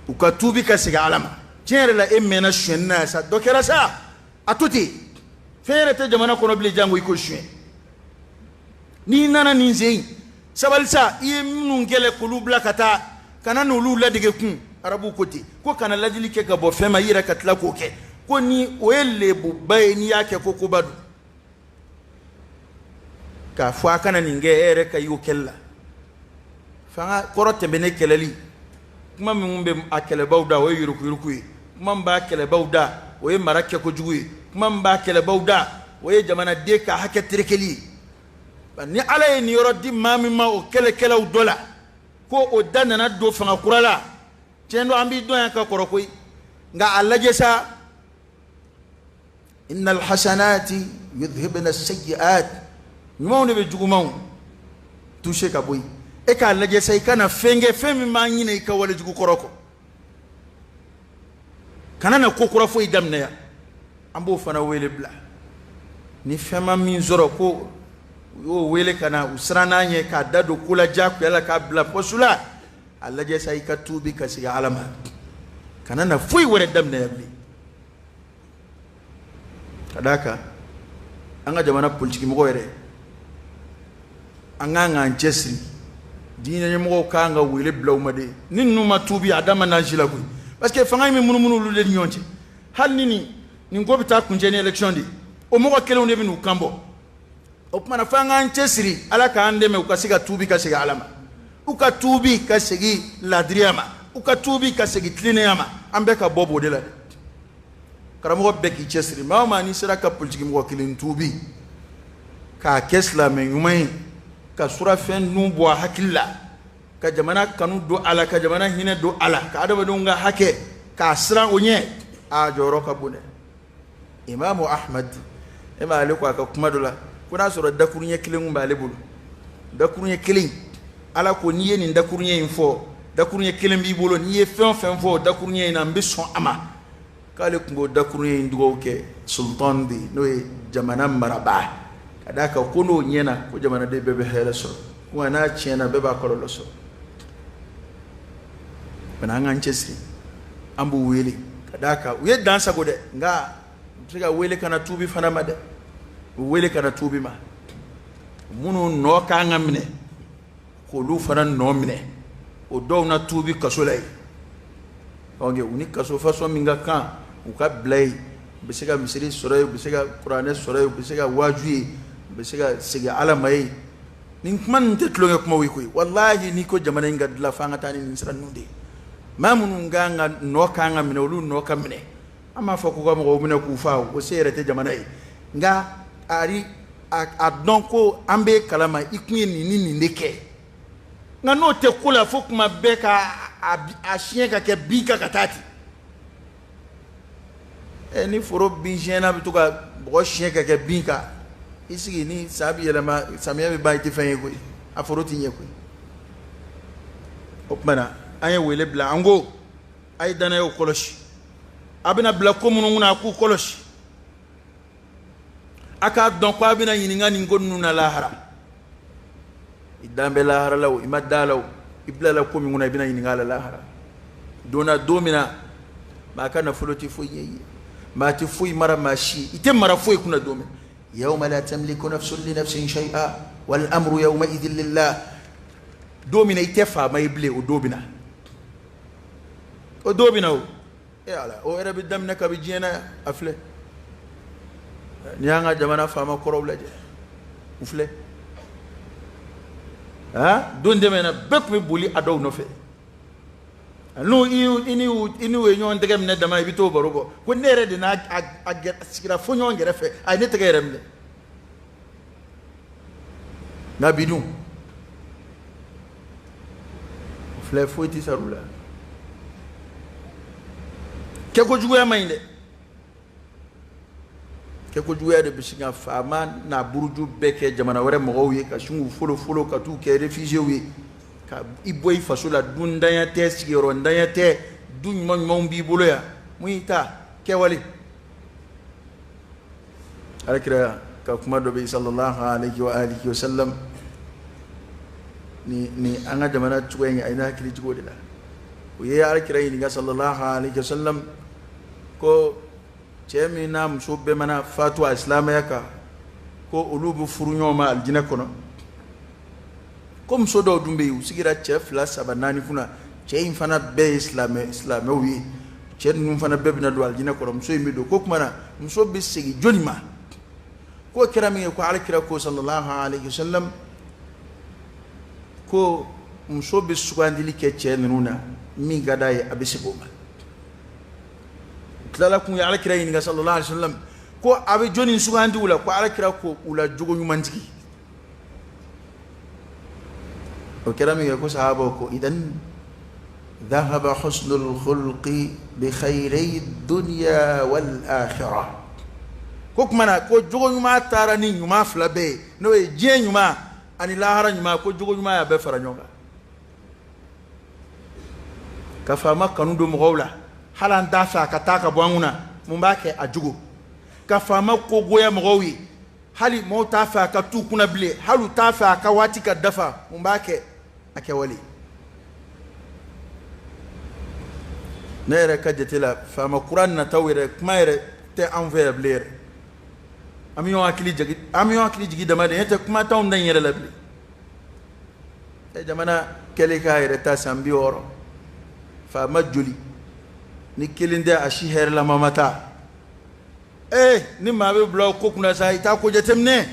U ka tuubi ka segin Ala ma. Tiɲɛ yɛrɛ la, e mɛnna sonyɛni na yan sa, dɔ kɛra sa, a to ten. Fɛn yɛrɛ tɛ jamana kɔnɔ bilen, jango i ko suɲɛ. N'i nana nin sen in, sabali sa. I ye minnu kɛlɛ k'olu bila ka taa, kana n'olu ladege kun. Arabuw ko ten ko kana ladili kɛ ka bɔ fɛn ma, i yɛrɛ ka tila k'o kɛ, ko ni o ye lebuba ye. N'i y'a kɛ, ko koba don k'a fɔ a kana nin kɛ, e yɛrɛ ka y'o kɛli la. Fanga kɔrɔ tɛmɛnen kɛlɛli, kuma min bɛ a kɛlɛbaw da, o ye yuruguyurugu ye. Kuma min b'a kɛlɛbaw da, o ye mara kɛkojugu ye. Kuma min b'a kɛlɛbaw da, o ye jamanaden ka hakɛ terekeli ye. Ni Ala ye nin yɔrɔ di maa min ma, o kɛlɛkɛlaw dɔ la, ko o da nana don fanga kura la, tiɲɛ don, an b'i dɔn yan ka kɔrɔ koyi, nka a lajɛ sa. Innal hasanati yudhibna sayyi'at. Ɲumanw de bɛ jugumanw toucher ka bɔ yen. E k'a lajɛ sa, i kana fɛn kɛ, fɛn min b'an ɲinɛ i ka walejugu kɔrɔ kɔ. Kana na ko kura foyi daminɛ yan. An b'o fana wele bila. Ni fɛn ma min sɔrɔ, ko u y'o wele ka na, u siran n'a ɲɛ k'a da don ko la diyagoya la, k'a bila poste la, a lajɛ sa, i ka tuubi ka segin Ala ma. Kana na foyi wɛrɛ daminɛ yan bilen. Ka d'a kan, an ka jamana politikimɔgɔ yɛrɛ, an kan k'an cɛsiri. Diinɛ ɲɛmɔgɔw kan ka wele bila u ma de. Ni ninnu ma tuubi, a da ma n'an si la koyi, parce que fanga in bɛ munumunu olu de ni ɲɔgɔn cɛ. Hali ni nin ko bɛ taa kuncɛ ni élection de ye, o mɔgɔ kelenw de bɛ n'u kan bɔ. O tuma na, fo an k'an cɛsiri, Ala k'an dɛmɛ, u ka se ka tuubi ka segin Ala ma, u ka tuubi ka segin ladiriya ma, u ka tuubi ka segin tilennenya ma. An bɛɛ ka bɔ b'o de la dɛ. Karamɔgɔ bɛɛ k'i cɛsiri. Maa o maa, n'i sera ka politiki mɔgɔ kelen tuubi k'a kɛ silamɛ ɲuman ye, ka surafɛn dun bɔ a hakili la, ka jamana kanu don a la, ka jamana hinɛ don a la, ka adamadenw ka hakɛ k'a siran o ɲɛ, a jɔyɔrɔ ka bon dɛ. Imamu Ahmad e ma, ale ko a ka kuma dɔ la ko n'a sɔrɔ dakuruɲɛ kelen kun b'ale bolo, dakuruɲɛ kelen, Ala ko n'i ye nin dakuruɲɛ in fɔ, dakuruɲɛ kelen b'i bolo, n'i ye fɛn o fɛn fɔ dakuruɲɛ in na, n bɛ sɔn a ma, k'ale tun b'o dakuruɲɛ in dugawu kɛ sultan de ye, n'o ye jamana marabaa. Ka d'a kan ko n'o ɲɛna, ko jamanaden bɛɛ bɛ hɛrɛ sɔrɔ, nka n'a tiɲɛna, bɛɛ b'a kɔlɔlɔ sɔrɔ. Bana, an k'an cɛsiri. An b'u wele Ka d'a kan u ye dan sago dɛ, nka u bɛ se ka wele ka na tuubi fana ma dɛ, u wele ka na tuubi ma. Minnu nɔ kan ka minɛ, k'olu fana nɔ minɛ, o dɔw na tuubi kaso la yen. Donc u ni kaso fasɔn min ka kan, u ka bila yen. U bɛ se ka misiri sɔrɔ yen, u bɛ se ka kuranɛ sɔrɔ yen, u bɛ se ka waaju yen, u bɛ se ka segin Ala ma yen. Nin kuma ninnu tɛ tulonkɛ kumaw ye koyi. Walahi, n'i ko jamana in ka dilan, f'an ka taa ni nin sira ninnu de ye. Maa minnu kan ka nɔ kan ka minɛ, olu nɔ ka minɛ. An b'a fɔ k'u ka mɔgɔw minɛ k'u fa, o se yɛrɛ tɛ jamana ye, nka ari a dɔn ko an b'e kalama, i kun ye nin ni nin de kɛ. Nka n'o tɛ ko la, fo kuma bɛɛ ka a siɲɛ ka kɛ bin kan ka taa ten. Ɛ, ni foro bin siɲɛna bɛ to ka bɔgɔ siɲɛ ka kɛ bin kan, i sigi ni san bɛ yɛlɛma, samiyɛ bɛ ban, i tɛ fɛn ye koyi, a foro tɛ ɲɛ koyi. O tuma na an ye wele bila, an ko a ye danayaw kɔlɔsi, a bɛna bila ko minnu kunna, a k'u kɔlɔsi. A k'a dɔn ko a bɛna ɲininka nin ko ninnu na lahara. I dan bɛ lahara la o, i ma da la o, i bilala ko min kunna, i bɛna ɲininka a la lahara don na. Don min na maa ka nafolo tɛ foyi ɲɛ i ye, maa tɛ foyi mara maa si, i tɛ mara foyi kunna don min. Yawma la tamliku nafsun li nafsin shay'a wal amru yawma idhin lillah. Don min na i tɛ faama ye bilen, o don bɛ na, o don bɛ na. O e Ala, o yɛrɛ bɛ daminɛ kabi diɲɛ na yan. A filɛ, n'i y'an ka jamana faama kɔrɔw lajɛ, u filɛ, don tɛmɛna, bɛɛ tun bɛ boli a dɔw nɔfɛ. N'u i ni i n'u ye ɲɔgɔn tɛgɛ minɛ dama, i bɛ t'o baro bɔ ko ne yɛrɛ de n'a a sigira fo ɲɔgɔn kɛrɛfɛ, a ye ne tɛgɛ yɛrɛ minɛ. Nka bi dun, o filɛ, foyi tɛ sara u la. Kɛko juguya man ɲi dɛ. Kɛko juguya de bɛ sin ka faama n'a buruju bɛɛ kɛ jamana wɛrɛ mɔgɔw ye, ka sin k'u folofolo ka t'u kɛ réfugiés ye, ka i bɔ i faso la. Dundanya tɛ, sigiyɔrɔntanya tɛ, du ɲuman ɲumanw b'i bolo yan, mun y'i ta kɛwale? Alakira ka kuma dɔ bɛ yen, sallallahu alayhi wa alihi wa sallam. Ni an ka jamana cogoya in, a ye ne hakili jigin o de la. U ye alakira ɲininka, sallallahu alayhi wa sallam, ko cɛ min n'a muso bɛɛ mana fatu a silamɛya kan, ko olu bɛ furu ɲɔgɔn ma alijinɛ kɔnɔ. Ko muso dɔw dun bɛ yen, u sigira cɛ fila, saba, naani kunna, cɛ in fana bɛɛ ye silamɛw ye, cɛ ninnu fana bɛɛ bɛna don alijinɛ kɔnɔ, muso in bɛ don. Ko tuma na muso bɛ segin jɔni ma? K'o kɛra min ye, ko alakira ko, sallallahu alayhi wa sallam, ko muso bɛ sugandili kɛ cɛ ninnu na, min ka d'a ye, a bɛ segin o ma. U tilala kun ye alakira ɲininka, sallallahu alayhi wa sallam, ko a bɛ jɔni sugandi u la? Ko alakira ko u la jogo ɲumantigi. O kɛra min kɛ, ko sahabaw ko idan dhahaba husnul khulqi bi khayri dunya wal akhirah. Ko tuma na ko jogo ɲuman taara ni ɲuman fila bɛɛ ye, n'o ye diɲɛ ɲuman ani lahara ɲuman. Ko jogo ɲuman y'a bɛɛ fara ɲɔgɔn kan. Ka faama kanu don mɔgɔw la, hali an t'a fɛ a ka taa ka bɔ an kunna, mun b'a kɛ? A jogo. Ka faama ko goya mɔgɔw ye, hali mɔgɔw t'a fɛ a ka t'u kunna bilen, hali u t'a fɛ a ka waati ka dafa, mun b'a kɛ? A kɛwale. Ne yɛrɛ ka jate la, faama kura nataw yɛrɛ kuma yɛrɛ tɛ anw fɛ yan bilen yɛrɛ. An bɛ ɲɔgɔn hakili jigin dama de, n'o tɛ kuma t'anw da in yɛrɛ la bilen. Jamana kɛlen k'a yɛrɛ ta san 60, faama joli ni kelen tɛ, a si hɛrɛlama ma taa. Ee, ni maa bɛ bila o ko kunna sa, i t'a ko jateminɛ,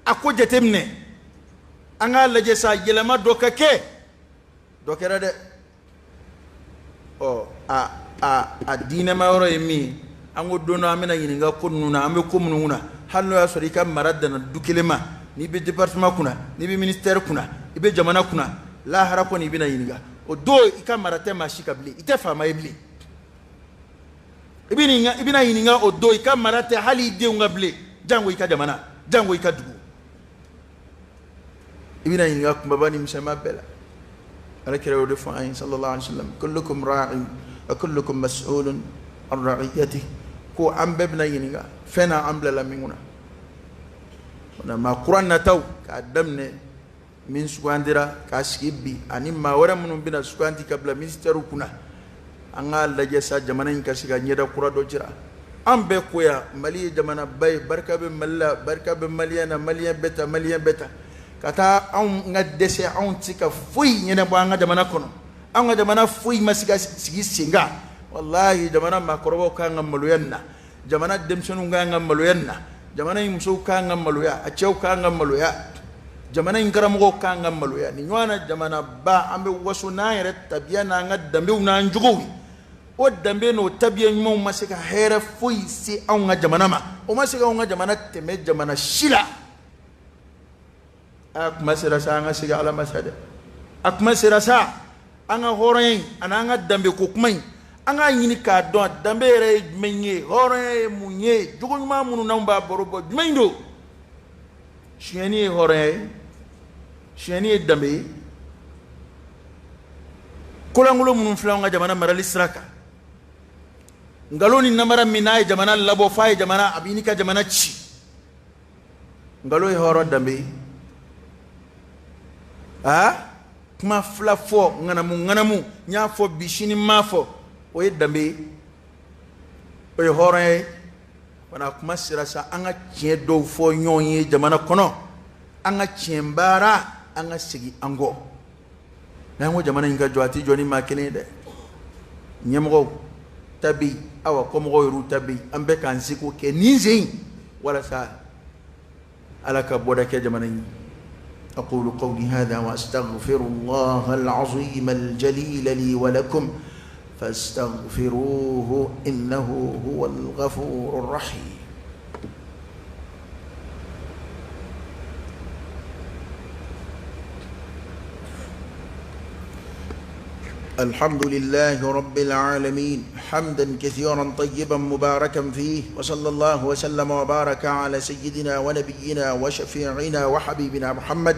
a ko jateminɛ. An k'a lajɛ sa, yɛlɛma dɔ ka kɛ. Dɔ kɛra dɛ. Ɔ, a diinɛma yɔrɔ ye min ye, an ko don dɔ an bɛna ɲininka ko ninnu na, an bɛ ko minnu kunna. Hali n'o y'a sɔrɔ i ka mara danna du kelen ma, n'i bɛ département kunna, n'i bɛ ministère kunna, i bɛ jamana kunna, lahara kɔni i bɛna ɲininka. O don i ka mara tɛ maa si kan bilen, i tɛ faama ye bilen. I bɛna ɲininka o don, i ka mara tɛ hali i denw kan bilen, jango i ka jamana, jango i ka dugu. I bɛna ɲininka kunbaba ni misɛnman bɛɛ la. Ala kira y'o de fɔ an ye, sallallahu alaihi wasallam: kullukum ra'in wa kullukum mas'ulun an ra'iyatihi. Ko an bɛɛ bɛna ɲininka fɛn na an bilala min kunna. O la maa kura nataw, k'a daminɛ min sugandira k'a sigi bi, ani maa wɛrɛ minnu bɛna sugandi ka bila ministère kunna. An k'a lajɛ sa jamana in ka se ka ɲɛda kura dɔ jira. An bɛɛ ko yan, Mali ye jamanaba ye, barika bɛ Mali la, barika bɛ maliyɛn na, maliyɛn bɛ tan, maliyɛn bɛ tan. Ka taa anw ka dɛsɛ, anw tɛ se ka foyi ɲɛnabɔ an ka jamana kɔnɔ. An ka jamana foyi ma se ka sigi sen kan. Walahi, jamana maakɔrɔbaw ka kan ka maloya nin na, jamana denmisɛnninw ka kan ka maloya nin na, jamana in musow ka kan ka maloya, a cɛw ka kan ka maloya, jamana in karamɔgɔw ka kan ka maloya. Nin ɲɔgɔn na jamanaba, an bɛ waso n'an yɛrɛ tabiya n'an ka danbew n'an jogow ye. O danbe n'o tabiya ɲumanw ma se ka hɛrɛ foyi se anw ka jamana ma, o ma se ka anw ka jamana tɛmɛ jamana si la. A kuma sera sa an ka segin Ala ma sa dɛ. A kuma sera sa an ka hɔrɔnya in ani an ka danbe ko kuma in, an k'a ɲini k'a dɔn danbe yɛrɛ ye jumɛn ye, hɔrɔnya ye mun ye, jogo ɲuman minnu n'anw b'a baro bɔ jumɛn don. Sonyɛni ye hɔrɔnya ye, sonyɛni ye danbe ye. Kolankolon minnu filɛ anw ka jamana marali sira kan, nkalon ni namara min n'a ye jamana labɔ f'a ye jamana, a bɛ ɲini ka jamana ci. Nkalon ye hɔrɔn danbe ye. Aa, kuma fila fɔ ŋanamu ŋanamu, n y'a fɔ bi sini n m'a fɔ, o ye danbe ye, o ye hɔrɔnya ye. Wala kuma sera sa an ka tiɲɛ dɔw fɔ ɲɔgɔn ye jamana kɔnɔ, an ka tiɲɛ baara, an ka segin an kɔ. N'an ko jamana in ka jɔ, a tɛ jɔ ni maa kelen ye dɛ. Ɲɛmɔgɔw ta bɛ yen, awa kɔmɔgɔw yɛrɛw ta bɛ yen. An bɛɛ k'an seko kɛ nin sen in walasa Ala ka bɔda kɛ jamana in ye. أقول قولي هذا وأستغفر الله العظيم الجليل لي ولكم فاستغفروه إنه هو الغفور الرحيم. الحمد لله رب العالمين، حمدا كثيرا طيبا مباركا فيه، وصلى الله وسلم وبارك على سيدنا ونبينا وشفيعنا وحبيبنا محمد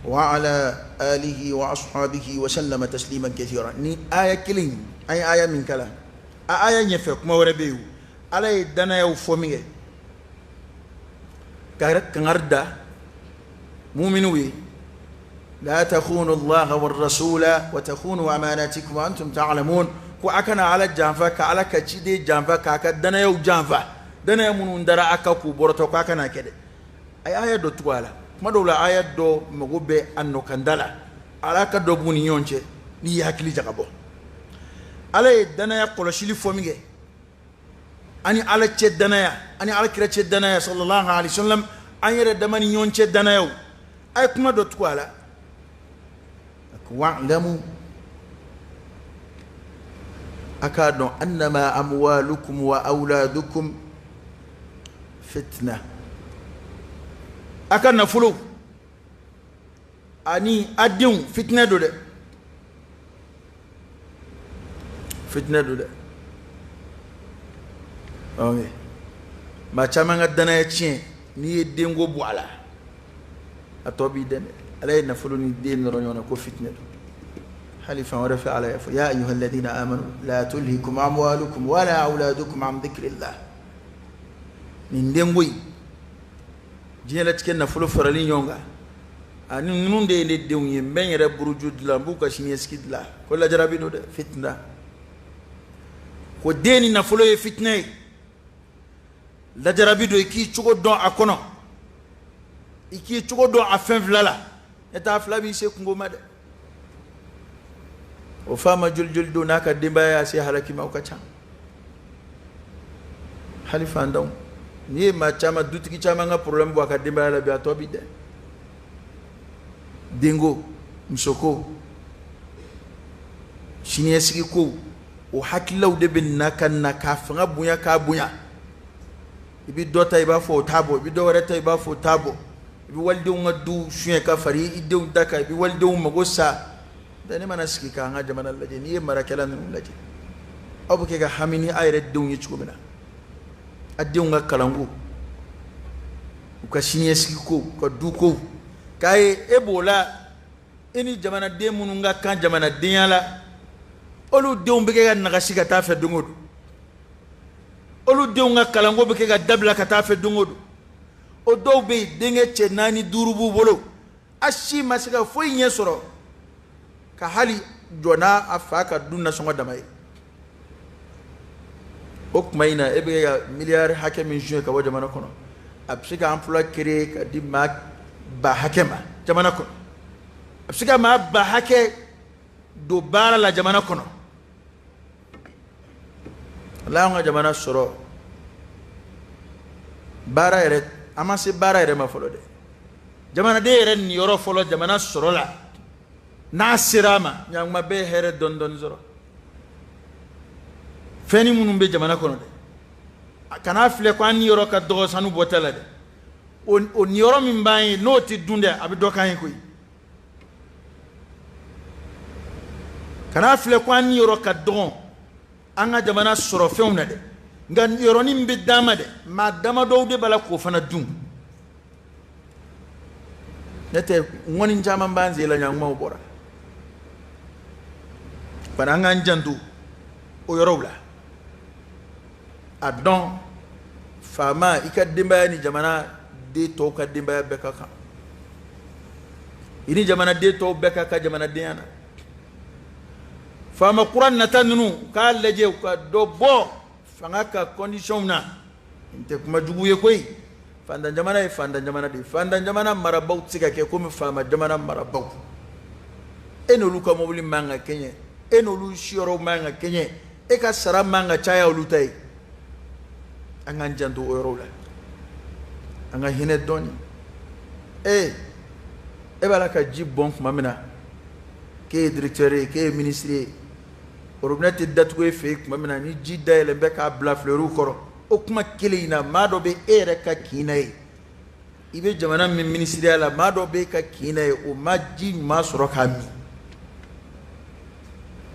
وعلى آله وأصحابه وسلم تسليما كثيرا. ني آية كلين أي آية من كلام آية يفك ما وربيو على دنا يوفمي كنردا مؤمنوي لا تخونوا الله والرسول وتخونوا أماناتكم وأنتم تعلمون. وأكنا على الجانفة كعلى كتشدي جانفة كأكدنا يو جانفة دنا يمنون درا أكاكو بورتو كأكنا كده. أي آية دو توالا ما دولا آية دو مغوبة أنو كندلا على كدو بونيونche ni hakili jagabo ala dana ya kɔlɔsili fɔ min kɛ ani ala cɛ danaya ani ala kira cɛ danaya sallallahu alaihi wasallam an yɛrɛ dama ni ɲɔgɔn cɛ danayaw a ye kuma dɔ tugu a la wa'lamu a k'a dɔn annama amwalukum wa awladukum fitna a ka nafolo ani a denw fitinɛ don dɛ fitinɛ don dɛ ok maa caman ka danaya tiɲɛ n'i ye denko bɔ a la a tɔ b'i dɛmɛ ala ye nafolo ni den nɔrɔ ɲɔgɔn na ko fitinɛ don hali fan wɛrɛ fɛ ala y'a fɔ ya ayyuha alladhina amanu la tulhikum amwalukum wala awladukum an dhikrillah nin denko in diɲɛlatigɛ nafolo farali ɲɔgɔn kan ani ninnu de ye ne denw ye n bɛ n yɛrɛ buruju dilan n b'u ka siniɲɛsigi dilan ko lajarabi don dɛ fitina ko den ni nafolo ye fitinɛ ye lajarabi don i k'i cogo dɔn a kɔnɔ i k'i cogo dɔn a fɛn fila la ne t'a fila b'i se kungo ma dɛ o faama joli joli don n'a ka denbaya y'a se halaki ma o ka ca hali fantanw n'i ye maa caman dutigi caman ka problème bɔ a ka denbaya la bi a tɔ bi dɛ denko musoko siniɲɛsigi ko o hakililaw de bɛ na ka na k'a fanga bonya k'a bonya i bɛ dɔ ta i b'a fɔ o t'a bɔ i bɛ dɔ wɛrɛ ta i b'a fɔ o t'a bɔ i bɛ walidenw ka du suɲɛ ka fara i denw ta kan i bɛ walidenw mago sa ne mana sigi k'an ka jamana lajɛ n'i ye marakɛla ninnu lajɛ aw bɛ kɛ ka hami ni a yɛrɛ denw ye cogo min na a denw ka kalanko u ka siniɲɛsigi ko u ka du ko k'a ye e b'o la e ni jamanaden minnu ka kan jamanadenya la olu denw bɛ kɛ ka nagasi ka taa fɛ don o don olu denw ka kalanko bɛ kɛ ka dabila ka taa fɛ don o don o dɔw bɛ yen denkɛ cɛ 4 5 b'u bolo a si ma se ka foyi ɲɛ sɔrɔ ka hali jɔ n'a a fa ka du nasɔngɔ dama ye. O tuma in na, e bɛ ka miliyari hakɛ min suɲɛ ka bɔ jamana kɔnɔ, a bɛ se ka emploi créer ka di maa ba hakɛ ma jamana kɔnɔ, a bɛ se ka maa ba hakɛ don baara la jamana kɔnɔ. Ala y'an ka jamana sɔrɔ baara yɛrɛ, an ma se baara yɛrɛ ma fɔlɔ dɛ. Jamanaden yɛrɛ niyɔrɔ fɔlɔ jamana sɔrɔ la, n'a sera a ma, ɲankuma bɛɛ ye hɛrɛ dɔɔni dɔɔni sɔrɔ. Fɛnni minnu bɛ jamana kɔnɔ dɛ, a kan'a filɛ ko an niyɔrɔ ka dɔgɔ sanu bɔta la dɛ. O niyɔrɔ min b'an ye, n'o tɛ dun dɛ, a bɛ dɔ k'an ye koyi. Kan'a filɛ ko an niyɔrɔ ka dɔgɔ an ka jamana sɔrɔ fɛnw na dɛ, nka niyɔrɔnin min bɛ d'an ma dɛ, maa damadɔw de b'a la k'o fana dun. Ne tɛ ŋɔni caman b'an sen la, ɲankumaw bɔra bari. An k'an janto o yɔrɔw la. A dɔn faama, i ka denbaya ni jamana den tɔw ka denbaya bɛɛ ka kan, i ni jamanaden tɔw bɛɛ ka kan jamanadenya na. Faama kura nata ninnu k'a lajɛ u ka dɔ bɔ fanga ka condition na. Nin tɛ kuma jugu ye koyi. Fantan jamana ye fantan jamana de ye. Fantan jamana marabaw tɛ se ka kɛ komi faama jamana marabaw. E n'olu ka mobili man ka kɛɲɛ, e n'olu siyɔrɔw man ka kɛɲɛ, e ka sara man ka caya olu ta ye. An k'an janto o yɔrɔw la, an ka hinɛ dɔɔni. Ee, e b'a la ka ji bɔn tuma min na k'e ye directeur ye, k'e ye ministre ye, robinet tɛ datugu e fɛ yen tuma min na, ni ji dayɛlɛn bɛ k'a bila fleurs kɔrɔ, o kuma kelen in na, maa dɔ bɛ e yɛrɛ ka kin na ye, i bɛ jamana min minisiriya la, maa dɔ bɛ e ka kin na ye, o ma ji ɲuman sɔrɔ k'a min.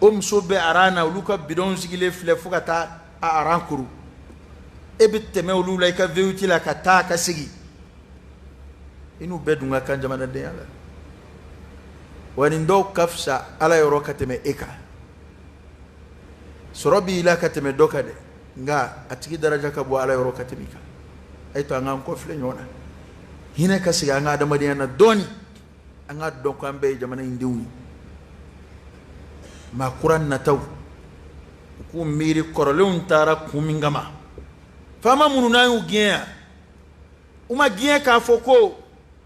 O muso bɛ aran na, olu ka bidɔnw sigilen filɛ fo ka taa a aran kuru. E bɛ tɛmɛ olu la i ka V8 la ka taa ka segin. I n'u bɛɛ dun ka kan jamanadenya la. Wa nin dɔw ka fisa Ala yɔrɔ ka tɛmɛ e kan. Sɔrɔ b'i la ka tɛmɛ dɔ kan dɛ, nka a tigi daraja ka bon Ala yɔrɔ ka tɛmɛ i kan. A ye to an k'an kɔfilɛ ɲɔgɔn na, hinɛ ka segin an ka adamadenya na dɔɔni, an k'a dɔn ko an bɛɛ ye jamana in denw ye. Maa kura nataw, u k'u miiri kɔrɔlenw taara kun min kama. Faama minnu n'an y'u gɛn yan, u ma gɛn k'a fɔ ko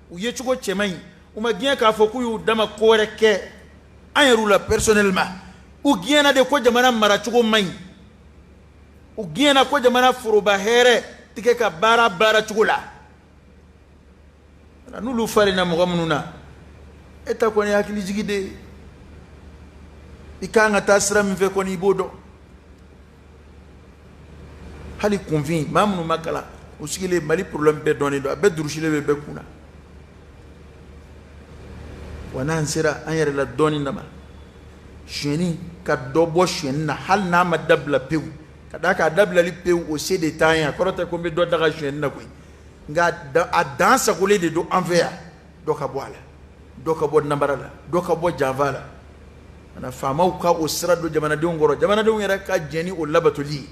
u ye cogo cɛ man ɲi, u ma gɛn k'a fɔ k'u y'u dama ko wɛrɛ kɛ an yɛrɛw la personnellement. U gɛnna de ko jamana maracogo man ɲi, u gɛnna ko jamana foroba hɛrɛ tɛ kɛ ka baara baara cogo la. N'olu falenna mɔgɔ minnu na, e ta kɔni ye hakilijigi de ye. I kan ka taa sira min fɛ kɔni, i b'o dɔn. Hali kunfin maa minnu ma kalan, u sigilen Mali problème bɛɛ dɔnnen don, a bɛɛ durusilen bɛ bɛɛ kun na. Wa n'an sera an yɛrɛ la dɔɔni dama, sonyɛni ka dɔ bɔ sonyɛni na, hali n'a ma dabila pewu, ka d'a kan a dabilali pewu o se de t'an ye. A kɔrɔ tɛ ko n bɛ dɔ daga sonyɛni na koyi, nka a dan sagolen de don an fɛ yan. Dɔ ka bɔ a la, dɔ ka bɔ namara la, dɔ ka bɔ janfa la. Kana faamaw ka o sira don jamanadenw kɔrɔ, jamanadenw yɛrɛ ka jɛn ni o labatoli ye.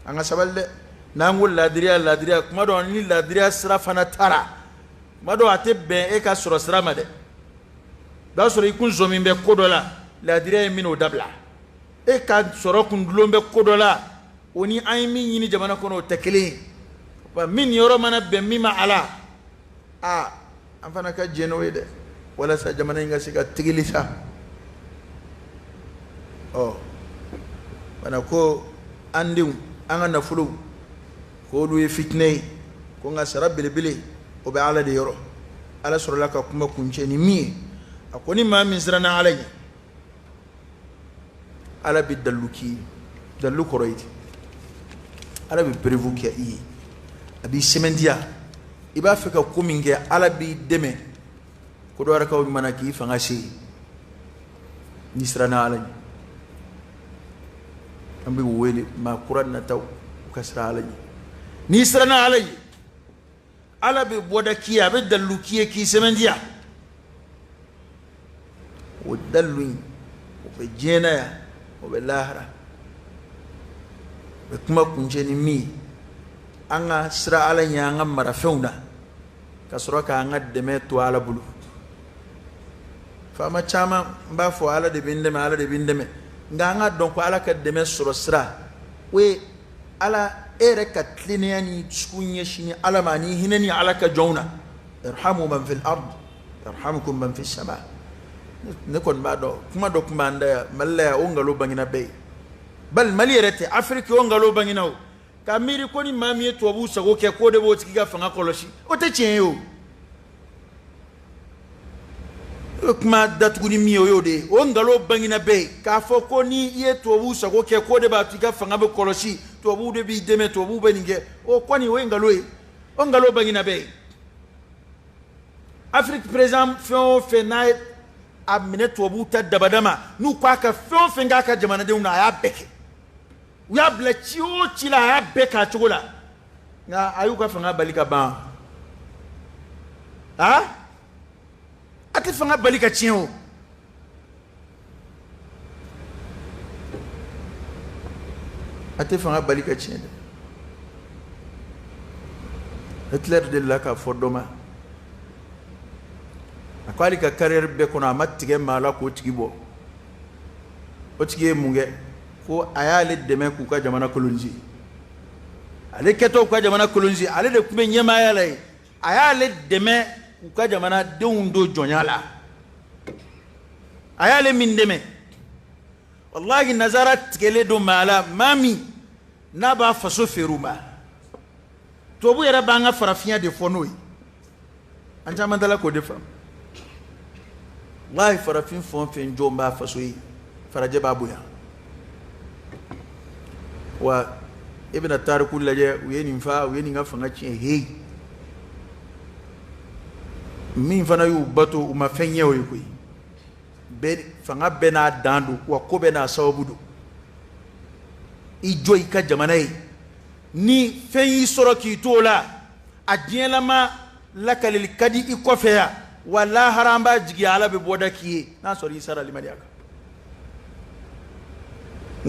An ka sabali dɛ. N'an ko ladiriya, ladiriya, kuma dɔ ni ladiriya sira fana taara, kuma dɔ a tɛ bɛn e ka sɔrɔ sira ma dɛ. I b'a sɔrɔ i kun sɔmin bɛ ko dɔ la, ladiriya ye min o dabila. E ka sɔrɔ kun dulon bɛ ko dɔ la, o ni an ye min ɲini jamana kɔnɔ, o tɛ kelen ye. Wa min niyɔrɔ mana bɛn min ma a la, aa, an fana ka jɛn n'o ye dɛ, walasa jamana in ka se ka tigili sa. Ɔ bana ko an denw, an ka nafolow, k'olu ye fitinɛ ye, ko nka sara belebele o bɛ Ala de yɔrɔ. Ala sɔrɔla ka kuma kuncɛ ni min ye, a ko ni maa min siranna Ala ɲɛ, Ala bɛ dalilu k'i ye. Dalilu kɔrɔ ye di? Ala bɛ preuve kɛ i ye, a b'i sɛmɛntiya. I b'a fɛ ka ko min kɛ, Ala b'i dɛmɛ. Ko dɔ wɛrɛ kaw mana k'i fanga se yen, n'i siranna Ala ɲɛ. An bɛ wele maa kura nataw, u ka siran Ala ɲɛ. N'i siranna Ala ɲɛ, Ala bɛ bɔda k'i ye, a bɛ dalilu k'i ye k'i sɛmɛntiya. O dalilu in, o bɛ diɲɛ na yan, o bɛ lahara. O bɛ kuma kuncɛ ni min ye, an ka siran Ala ɲɛ an ka marafɛnw na, ka sɔrɔ k'an ka dɛmɛ to Ala bolo. Faama caman n b'a fɔ Ala de bɛ n dɛmɛ, Ala de bɛ n dɛmɛ, nka an ka dɔn ko Ala ka dɛmɛ sɔrɔ sira o ye Ala e yɛrɛ ka tilennenya ni dusukun ɲɛsinni Ala ma ani hinɛ ni Ala ka jɔnw na. Irhamu man fil ard yarhamukum man fis sama. Ne kɔni b'a dɔn kuma dɔ tun b'an da yan Mali la yan, o nkalon bangena bɛɛ ye. Bali Mali yɛrɛ tɛ, Afiriki o nkalon bangena o. Ka miiri ko ni maa min ye tubabuw sago kɛ k'o de b'o tigi ka fanga kɔlɔsi, o tɛ tiɲɛ ye o. E bɛ kuma datugu ni min ye o y'o de ye. O nkalon bangena bɛɛ ye k'a fɔ ko ni i ye tubabuw sago kɛ k'o de b'a to i ka fanga bɛ kɔlɔsi, tubabuw de b'i dɛmɛ, tubabuw bɛ nin kɛ, o kɔni o ye nkalon ye. O nkalon bangena bɛɛ ye. Afiriki président fɛn o fɛn n'a ye a minɛ tubabuw ta dabada ma, n'u ko a ka fɛn o fɛn k'a ka jamanadenw na, a y'a bɛɛ kɛ. U y'a bila ci o ci la, a y'a bɛɛ k'a cogo la, nka a y'u ka fanga bali ka ban. A tɛ fanga bali ka tiɲɛ o. A tɛ fanga bali ka tiɲɛ dɛ. Hitler delila k'a fɔ dɔ ma, a ko hali ka carrière bɛɛ kɔnɔ a ma tigɛ maa la k'o tigi bɔ. O tigi ye mun kɛ? Ko a y'ale dɛmɛ k'u ka jamana coloniser. Ale kɛtɔ k'u ka jamana coloniser, ale de tun bɛ ɲɛmaaya la yen. A y'ale dɛmɛ k'u ka jamanadenw don jɔnya la. A y'ale min dɛmɛ, walahi nazara tigɛlen don maa la, maa min n'a b'a faso feere u ma. Tubabu yɛrɛ b'an ka farafinya de fɔ n'o ye, an caman t'a la k'o de faamu. Walahi farafin fɛn o fɛn jɔn b'a faso ye, farajɛ b'a bonya. Wa e bɛna tariku lajɛ, u ye nin fa, u ye nin ka fanga tiɲɛ, heyi min fana y'u bato, u ma fɛn ɲɛ o ye koyi. Bɛɛ fanga bɛɛ n'a dan don, wa ko bɛɛ n'a sababu don. I jɔ i ka jamana ye, ni fɛn y'i sɔrɔ k'i to o la, a diɲɛlama lakaleli ka di i kɔfɛ yan, wa lahara an b'a jigi Ala bɛ bɔda k'i ye n'a sɔrɔ i sara limaniya kan.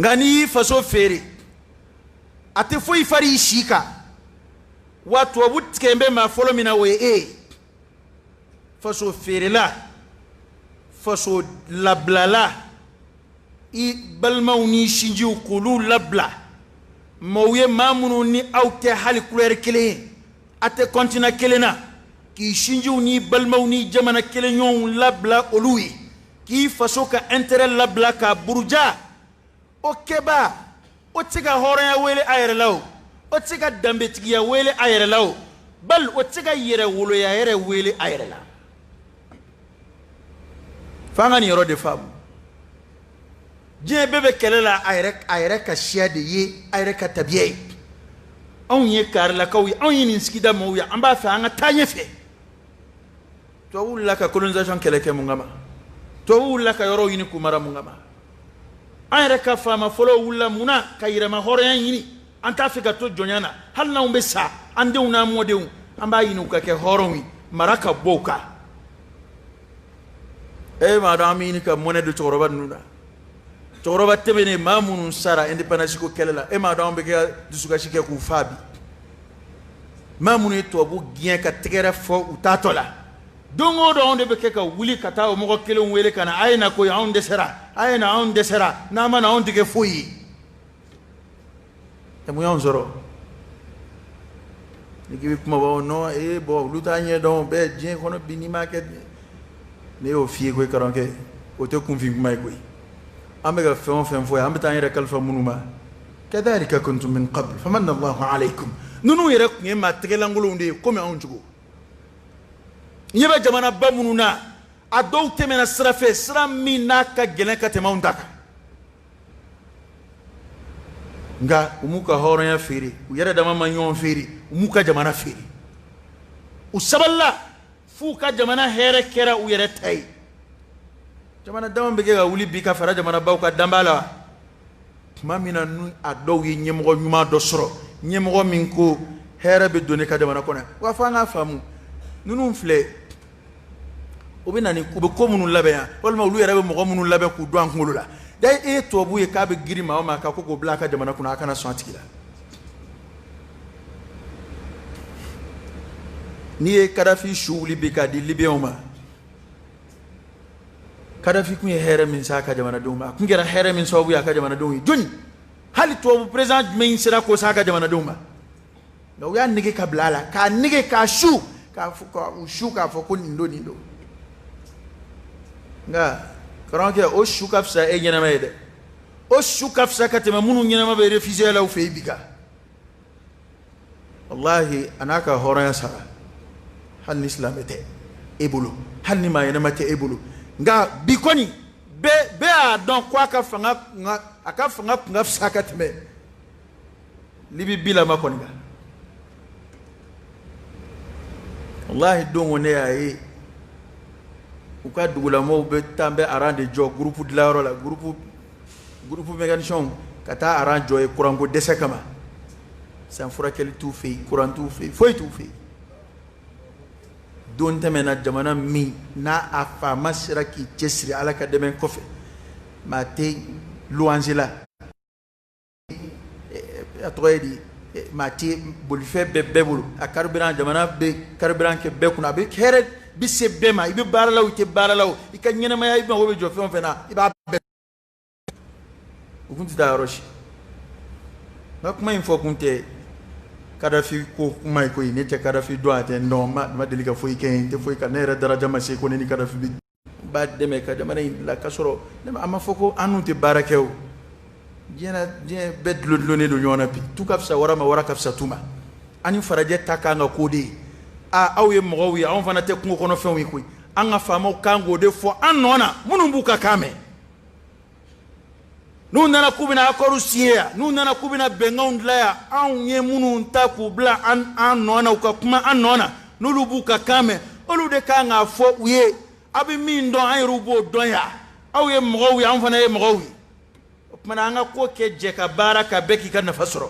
Nka n'i y'i faso feere, a tɛ foyi fari i si kan. Wa tubabu tigɛ bɛ maa fɔlɔ min na, o ye e ye. Faso feerela, faso labilala, i balimaw ni sinjiw k'olu labila maaw ye, maa minnu ni aw tɛ hali couleur kelen ye, a tɛ continent kelen na, k'i sinjiw ni balimaw ni jamana kelen ɲɔgɔnw labila olu ye, k'i faso ka intérêt labila k'a buruja. O kɛba, o tɛ se ka hɔrɔnya wele a yɛrɛ la o, o tɛ se ka danbetigiya wele a yɛrɛ la o, bali o tɛ se ka yɛrɛ woloya yɛrɛ wele a yɛrɛ la. F'an ka nin yɔrɔ de faamu. Diɲɛ bɛɛ bɛ kɛlɛ la a yɛrɛ ka siya de ye, a yɛrɛ ka tabiya ye. Anw ye karilakaw ye, anw ye nin sigida mɔgɔw ye, an b'a fɛ an ka taa ɲɛfɛ. Tubabuw wulila ka colonisation kɛlɛ kɛ mun kama? Tubabuw wulila ka yɔrɔw ɲini k'u mara mun kama? An yɛrɛ ka faama fɔlɔw wulila mun na ka yɛrɛma hɔrɔnya ɲini? An t'a fɛ ka to jɔnya na, hali n'anw bɛ sa, an denw n'an mɔdenw, an b'a ɲini u ka kɛ hɔrɔnw ye, mara ka bɔ u kan. E m'a dɔn an bɛ ɲini ka mɔnɛ don cɛkɔrɔba ninnu na. Cɛkɔrɔba tɛmɛnen, maa minnu sara indépendance ko kɛlɛ la, e m'a dɔn an bɛ kɛ dusukasi kɛ k'u fa bi. Maa minnu ye tubabu gɛn ka tɛgɛrɛ fɔ u taatɔ la, don o don anw de bɛ kɛ ka wuli ka taa o mɔgɔ kelen wele ka na, a ye na koyi, anw dɛsɛra, a ye na, anw dɛsɛra, n'an ma na anw tɛ kɛ foyi ye. Ɛ, mun y'anw sɔrɔ? Ni k'i bɛ kuma bɔ, non, ee bɔn olu t'a ɲɛ dɔn bɛɛ diɲɛ kɔnɔ bi, n'i m'a kɛ, ne y'o f'i ye koyi karamɔgɔkɛ, o tɛ kunfin kuma ye koyi. An bɛ ka fɛn o fɛn fɔ yan, an bɛ taa an yɛrɛ kalifa minnu ma. Kadhalika kuntum min qabl famanna Allahu alaykum. Ninnu yɛrɛ tun ye maa tɛgɛlankolonw de ye komi anw cogo. Ɲɛ bɛ jamanaba minnu na, a dɔw tɛmɛna sira fɛ, sira min n'a ka gɛlɛn ka tɛmɛ anw ta kan. Nka u m'u ka hɔrɔnya feere, u yɛrɛ dama ma ɲɔgɔn feere, u m'u ka jamana feere. U sabalila f'u ka jamana hɛrɛ kɛra u yɛrɛ ta ye. Jamana dama bɛ kɛ ka wuli bi ka fara jamanabaw kan, dan b'a la wa? Tuma min na ni a dɔw ye ɲɛmɔgɔ ɲuman dɔ sɔrɔ, ɲɛmɔgɔ min ko hɛrɛ bɛ don ne ka jamana kɔnɔ, wa fo an k'a faamu, ninnu filɛ, u bɛ na ni u bɛ ko minnu labɛn yan, walima olu yɛrɛ bɛ mɔgɔ minnu labɛn k'u don an kunkolo la. Da e ye tubabu ye k'a bɛ girin maa o maa kan ko k'o bila a ka jamana kunna, a kana sɔn a tigi la. N'i ye Kadafi su wuli bi k'a di Libiyɛnw ma, Kadafi kun ye hɛrɛ min s'a ka jamanadenw ma, a kun kɛra hɛrɛ min sababu ye a ka jamanadenw ye. Jɔni hali tubabu président jumɛn sera k'o s'a ka jamanadenw ma? Nka u y'a nege ka bila a la, k'a nege k'a su, k'a fɔ ka u su k'a fɔ ko nin don, nin don. Nka karamɔgɔkɛ, o su ka fisa e ɲɛnama ye dɛ. O su ka fisa ka tɛmɛ minnu ɲɛnama bɛ réfugié la u fɛ yen bi kan. Walahi, a n'a ka hɔrɔnya sara, hali ni silamɛ tɛ e bolo, hali ni maa ɲɛnama tɛ e bolo. Nka bi kɔni bɛɛ y'a dɔn ko a ka fanga kun ka fisa ka tɛmɛ Libi bilama kɔni kan. Walahi, don ko ne y'a ye u ka dugulamɔgɔw bɛ taa bɛ aran de jɔ groupe dilanyɔrɔ la, groupe mécanicien ka taa aran jɔ ye kuranko dɛsɛ kama. San furakɛli t'u fɛ yen, kuran t'u fɛ yen, foyi t'u fɛ yen. Don tɛmɛna, jamana min n'a a faama sera k'i cɛsiri, Ala ka dɛmɛ kɔfɛ, maa tɛ luwanse la, a tɔgɔ ye di, maa tɛ bolifɛn bɛɛ bɛɛ bolo, a carburant, jamana bɛ carburant kɛ bɛɛ kunna, a bɛ hɛrɛ bɛ se bɛɛ ma. I bɛ baara la o, i tɛ baara la o, i ka ɲɛnamaya, i mago bɛ jɔ fɛn o fɛn na, i b'a bɛɛ. U kun tɛ taa yɔrɔ si. N ka kuma in fɔ kun tɛ Kadafi ko kuma ye koyi. Ne tɛ Kadafi dɔn, a tɛ n dɔn, n ma deli ka foyi kɛ yen, n tɛ foyi kan. Ne yɛrɛ daraja ma se ko ne ni Kadafi bɛ b'a dɛmɛ ka jamana in bila, k'a sɔrɔ a ma fɔ ko an n'u tɛ baara kɛ o. Diɲɛ diɲɛ bɛɛ dulondulonnen don ɲɔgɔn na bi. Tu ka fisa wara ma, wara ka fisa tu ma. An ni farajɛ ta kan ka k'o de ye. Aa, aw ye mɔgɔw ye, anw fana tɛ kungo kɔnɔfɛnw ye koyi. An ka faamaw kan k'o de fɔ an nɔ na, minnu b'u ka kan mɛn. N'u nana k'u bɛna accord signer yan, n'u nana k'u bɛna bɛnkanw dilan yan, anw ye minnu ta k'u bila an nɔ na, u ka kuma an nɔ na, n'olu b'u ka kan mɛn, olu de kan k'a fɔ u ye: aw bɛ min dɔn, an yɛrɛw b'o dɔn yan. Aw ye mɔgɔw ye, an fana ye mɔgɔw ye. O tuma na, an ka ko kɛ jɛ ka baara ka bɛɛ k'i ka nafa sɔrɔ.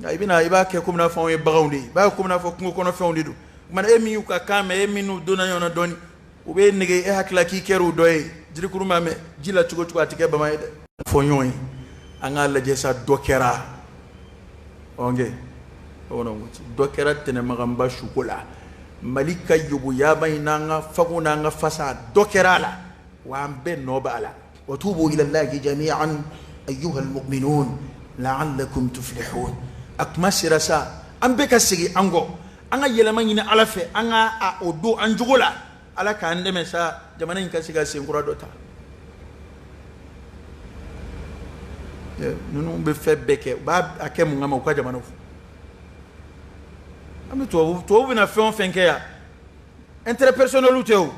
Nka i bɛna i b'a kɛ komi n'a fɔ anw ye baganw de ye, i b'a kɛ komi n'a fɔ kungo kɔnɔfɛnw de don. O tuma na, e min y'u ka kan mɛn, e min n'u donna ɲɔgɔn na dɔɔni, u bɛ nege e hakili k'i kɛra u dɔ ye. Jirikuru ma mɛn ji la cogo cogo, a tɛ kɛ bama ye dɛ. Fɔ ɲɔgɔn ye, an k'a lajɛ sa, dɔ kɛra ɔnkɛ, bamananw ko ten, dɔ kɛra tɛnɛmaganba suko la. Mali ka yoboyaba in n'an ka fago n'an ka fasa, dɔ kɛra a la wa an bɛɛ nɔ b'a la. Wa tubu ila llahi jami'an ayyuha almu'minun la'allakum tuflihun. A kuma sera sa, an bɛɛ ka segin an kɔ, an ka yɛlɛma ɲini Ala fɛ, an ka o don an jogo la. Ala k'an dɛmɛ sa, jamana in ka se ka senkura dɔ ta. Ninnu bɛ fɛn bɛɛ kɛ, u b'a a kɛ mun kama? U ka jamana fɔ. An bɛ tubabu bɛna fɛn o fɛn kɛ yan, intérêt personnel tɛ o,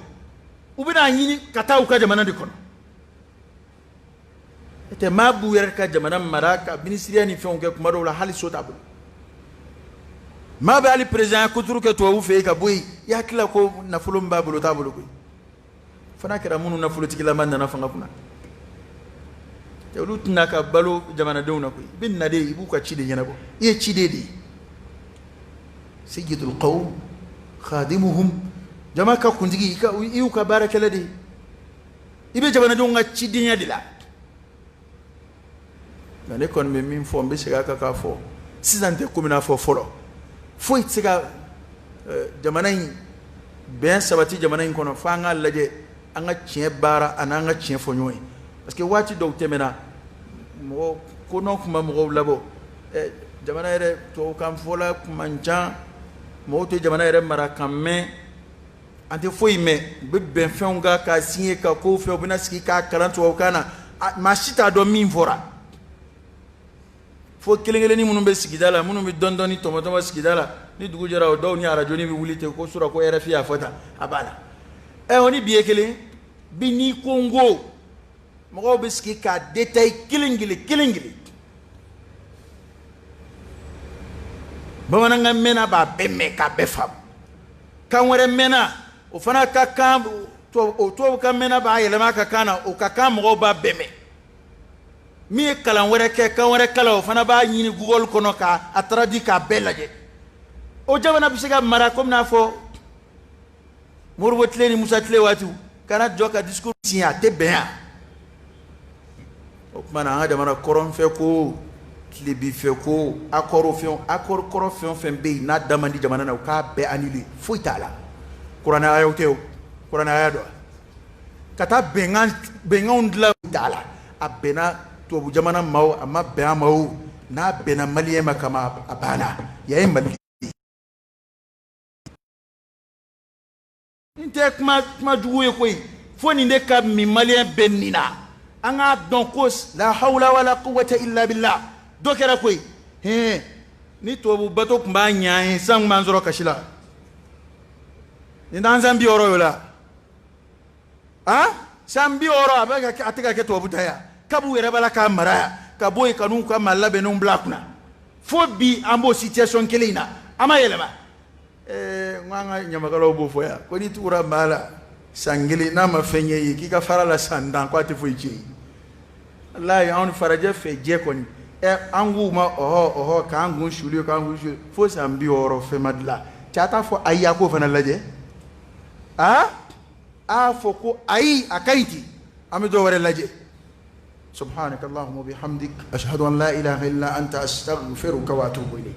u bɛna ɲini ka taa u ka jamana de kɔnɔ. Tɛ maa b'u yɛrɛ ka jamana mara ka minisiriya ni fɛnw kɛ, kuma dɔw la hali so t'a bolo. Maa bɛ hali président kuturu kɛ tubabu fɛ yen ka bɔ yen, i hakili la ko nafolo min b'a bolo t'a bolo koyi. Fana kɛra minnu nafolotigilama nana fanga kunna, olu tɛna ka balo jamanadenw na koyi. I bɛ na de, i b'u ka ci de ɲɛnabɔ, i ye ciden de ye. Sayyidul qawm khadimuhum, jama ka kuntigi, i y'u ka baarakɛla de ye, i bɛ jamanadenw ka cidenya de la. Nka ne kɔni bɛ min fɔ, n bɛ segin a kan k'a fɔ, sisan tɛ komi n'a fɔ fɔlɔ. Foyi tɛ se ka jamana in bɛn sabati, jamana in kɔnɔ, fo an k'a lajɛ an ka tiɲɛ baara ani an ka tiɲɛ fɔ ɲɔgɔn ye. Parce que waati dɔw tɛmɛna, mɔgɔ ko nɔ tun ma mɔgɔw labɔ jamana yɛrɛ tubabukan fɔla tun man ca, mɔgɔw tɛ jamana yɛrɛ mara kan mɛn, an tɛ foyi mɛn. U bɛ bɛn fɛnw kan k'a signer ka kow fɛ, u bɛna sigi k'a kalan tubabukan na, maa si t'a dɔn min fɔra, fo kelen kelenni minnu bɛ sigida la, minnu bɛ dɔɔni dɔɔni tɔmɔ tɔmɔ sigida la. Ni dugu jɛra, o dɔw ni arajoni bɛ wuli ten ko sura ko RFI y'a fɔ tan, a b'a la. O ni bi ye kelen bi. N'i ko n ko mɔgɔw bɛ sigi k'a détail kelen kelen kelen kelen, bamanankan mɛnna b'a bɛɛ mɛn k'a bɛɛ faamu, kan wɛrɛ mɛnna, o fana ka kan, o tubabukan mɛnna b'a yɛlɛma a ka kan na, o ka kan mɔgɔw b'a bɛɛ mɛn. Min ye kalan wɛrɛ kɛ, kan wɛrɛ kalan, o fana b'a ɲini Google kɔnɔ k'a traduit k'a bɛɛ lajɛ. O jamana bɛ se ka mara komi n'a fɔ Modibo tile ni Musa tile waatiw, kana jɔ ka discours signer, a tɛ bɛn yan. O tuma na, an ka jamana kɔrɔnfɛ ko, tilebinfɛ ko, accord fɛn, accord kɔrɔ fɛn o fɛn bɛ yen n'a da man di jamana na, u k'a bɛɛ annuler. Foyi t'a la. Kuranɛ ayaw tɛ o, kuranɛ aya dɔn. Ka taa bɛnkan bɛnkanw dilan da la, a bɛnna tubabu jamana ma o, a ma bɛn a ma o, n'a bɛnna maliyɛn ma kama, a banna. Yan ye Mali. N tɛ kuma kuma jugu ye koyi, fo nin de ka min maliyɛn bɛɛ nin na. An k'a dɔn ko la hawla wala quwwata illa billah. Dɔ kɛra koyi. Hɛn, ni tubabu bato tun b'a ɲɛ an ye, san tun b'an sɔrɔ kasi la. Nin t'an san 60 ye o la. Han, san 60, a bɛ ka kɛ, a tɛ ka kɛ tubabu ta yan. Kabu yɛrɛ b'a la k'a mara yan, ka bɔ yen ka n'u ka maa labɛnnenw bila a kunna. Fo bi an b'o situation kelen in na, an ma yɛlɛma. N ko an ka ɲamakalaw b'o fɔ yan ko n'i tugura maa la san kelen, n'a ma fɛn ɲɛ ye, k'i ka fara la san 10, k'a tɛ foyi tiɲɛ ye. Walayi, anw ni farajɛ fɛ jɛ kɔni, ɛ, an k'u ma ɔhɔ ɔhɔ, k'an kun suli, k'an kun suli, fo san 60 fɛn ma dilan. Cɛ, a t'a fɔ ayi, a k'o fana lajɛ. Aa, a fɔ ko ayi, a ka ɲi ten, an bɛ dɔ wɛrɛ lajɛ. Subhanaka allahumma bihamdik, ashhadu an la ilaha illa anta, astaghfiruka wa atubu ilayk.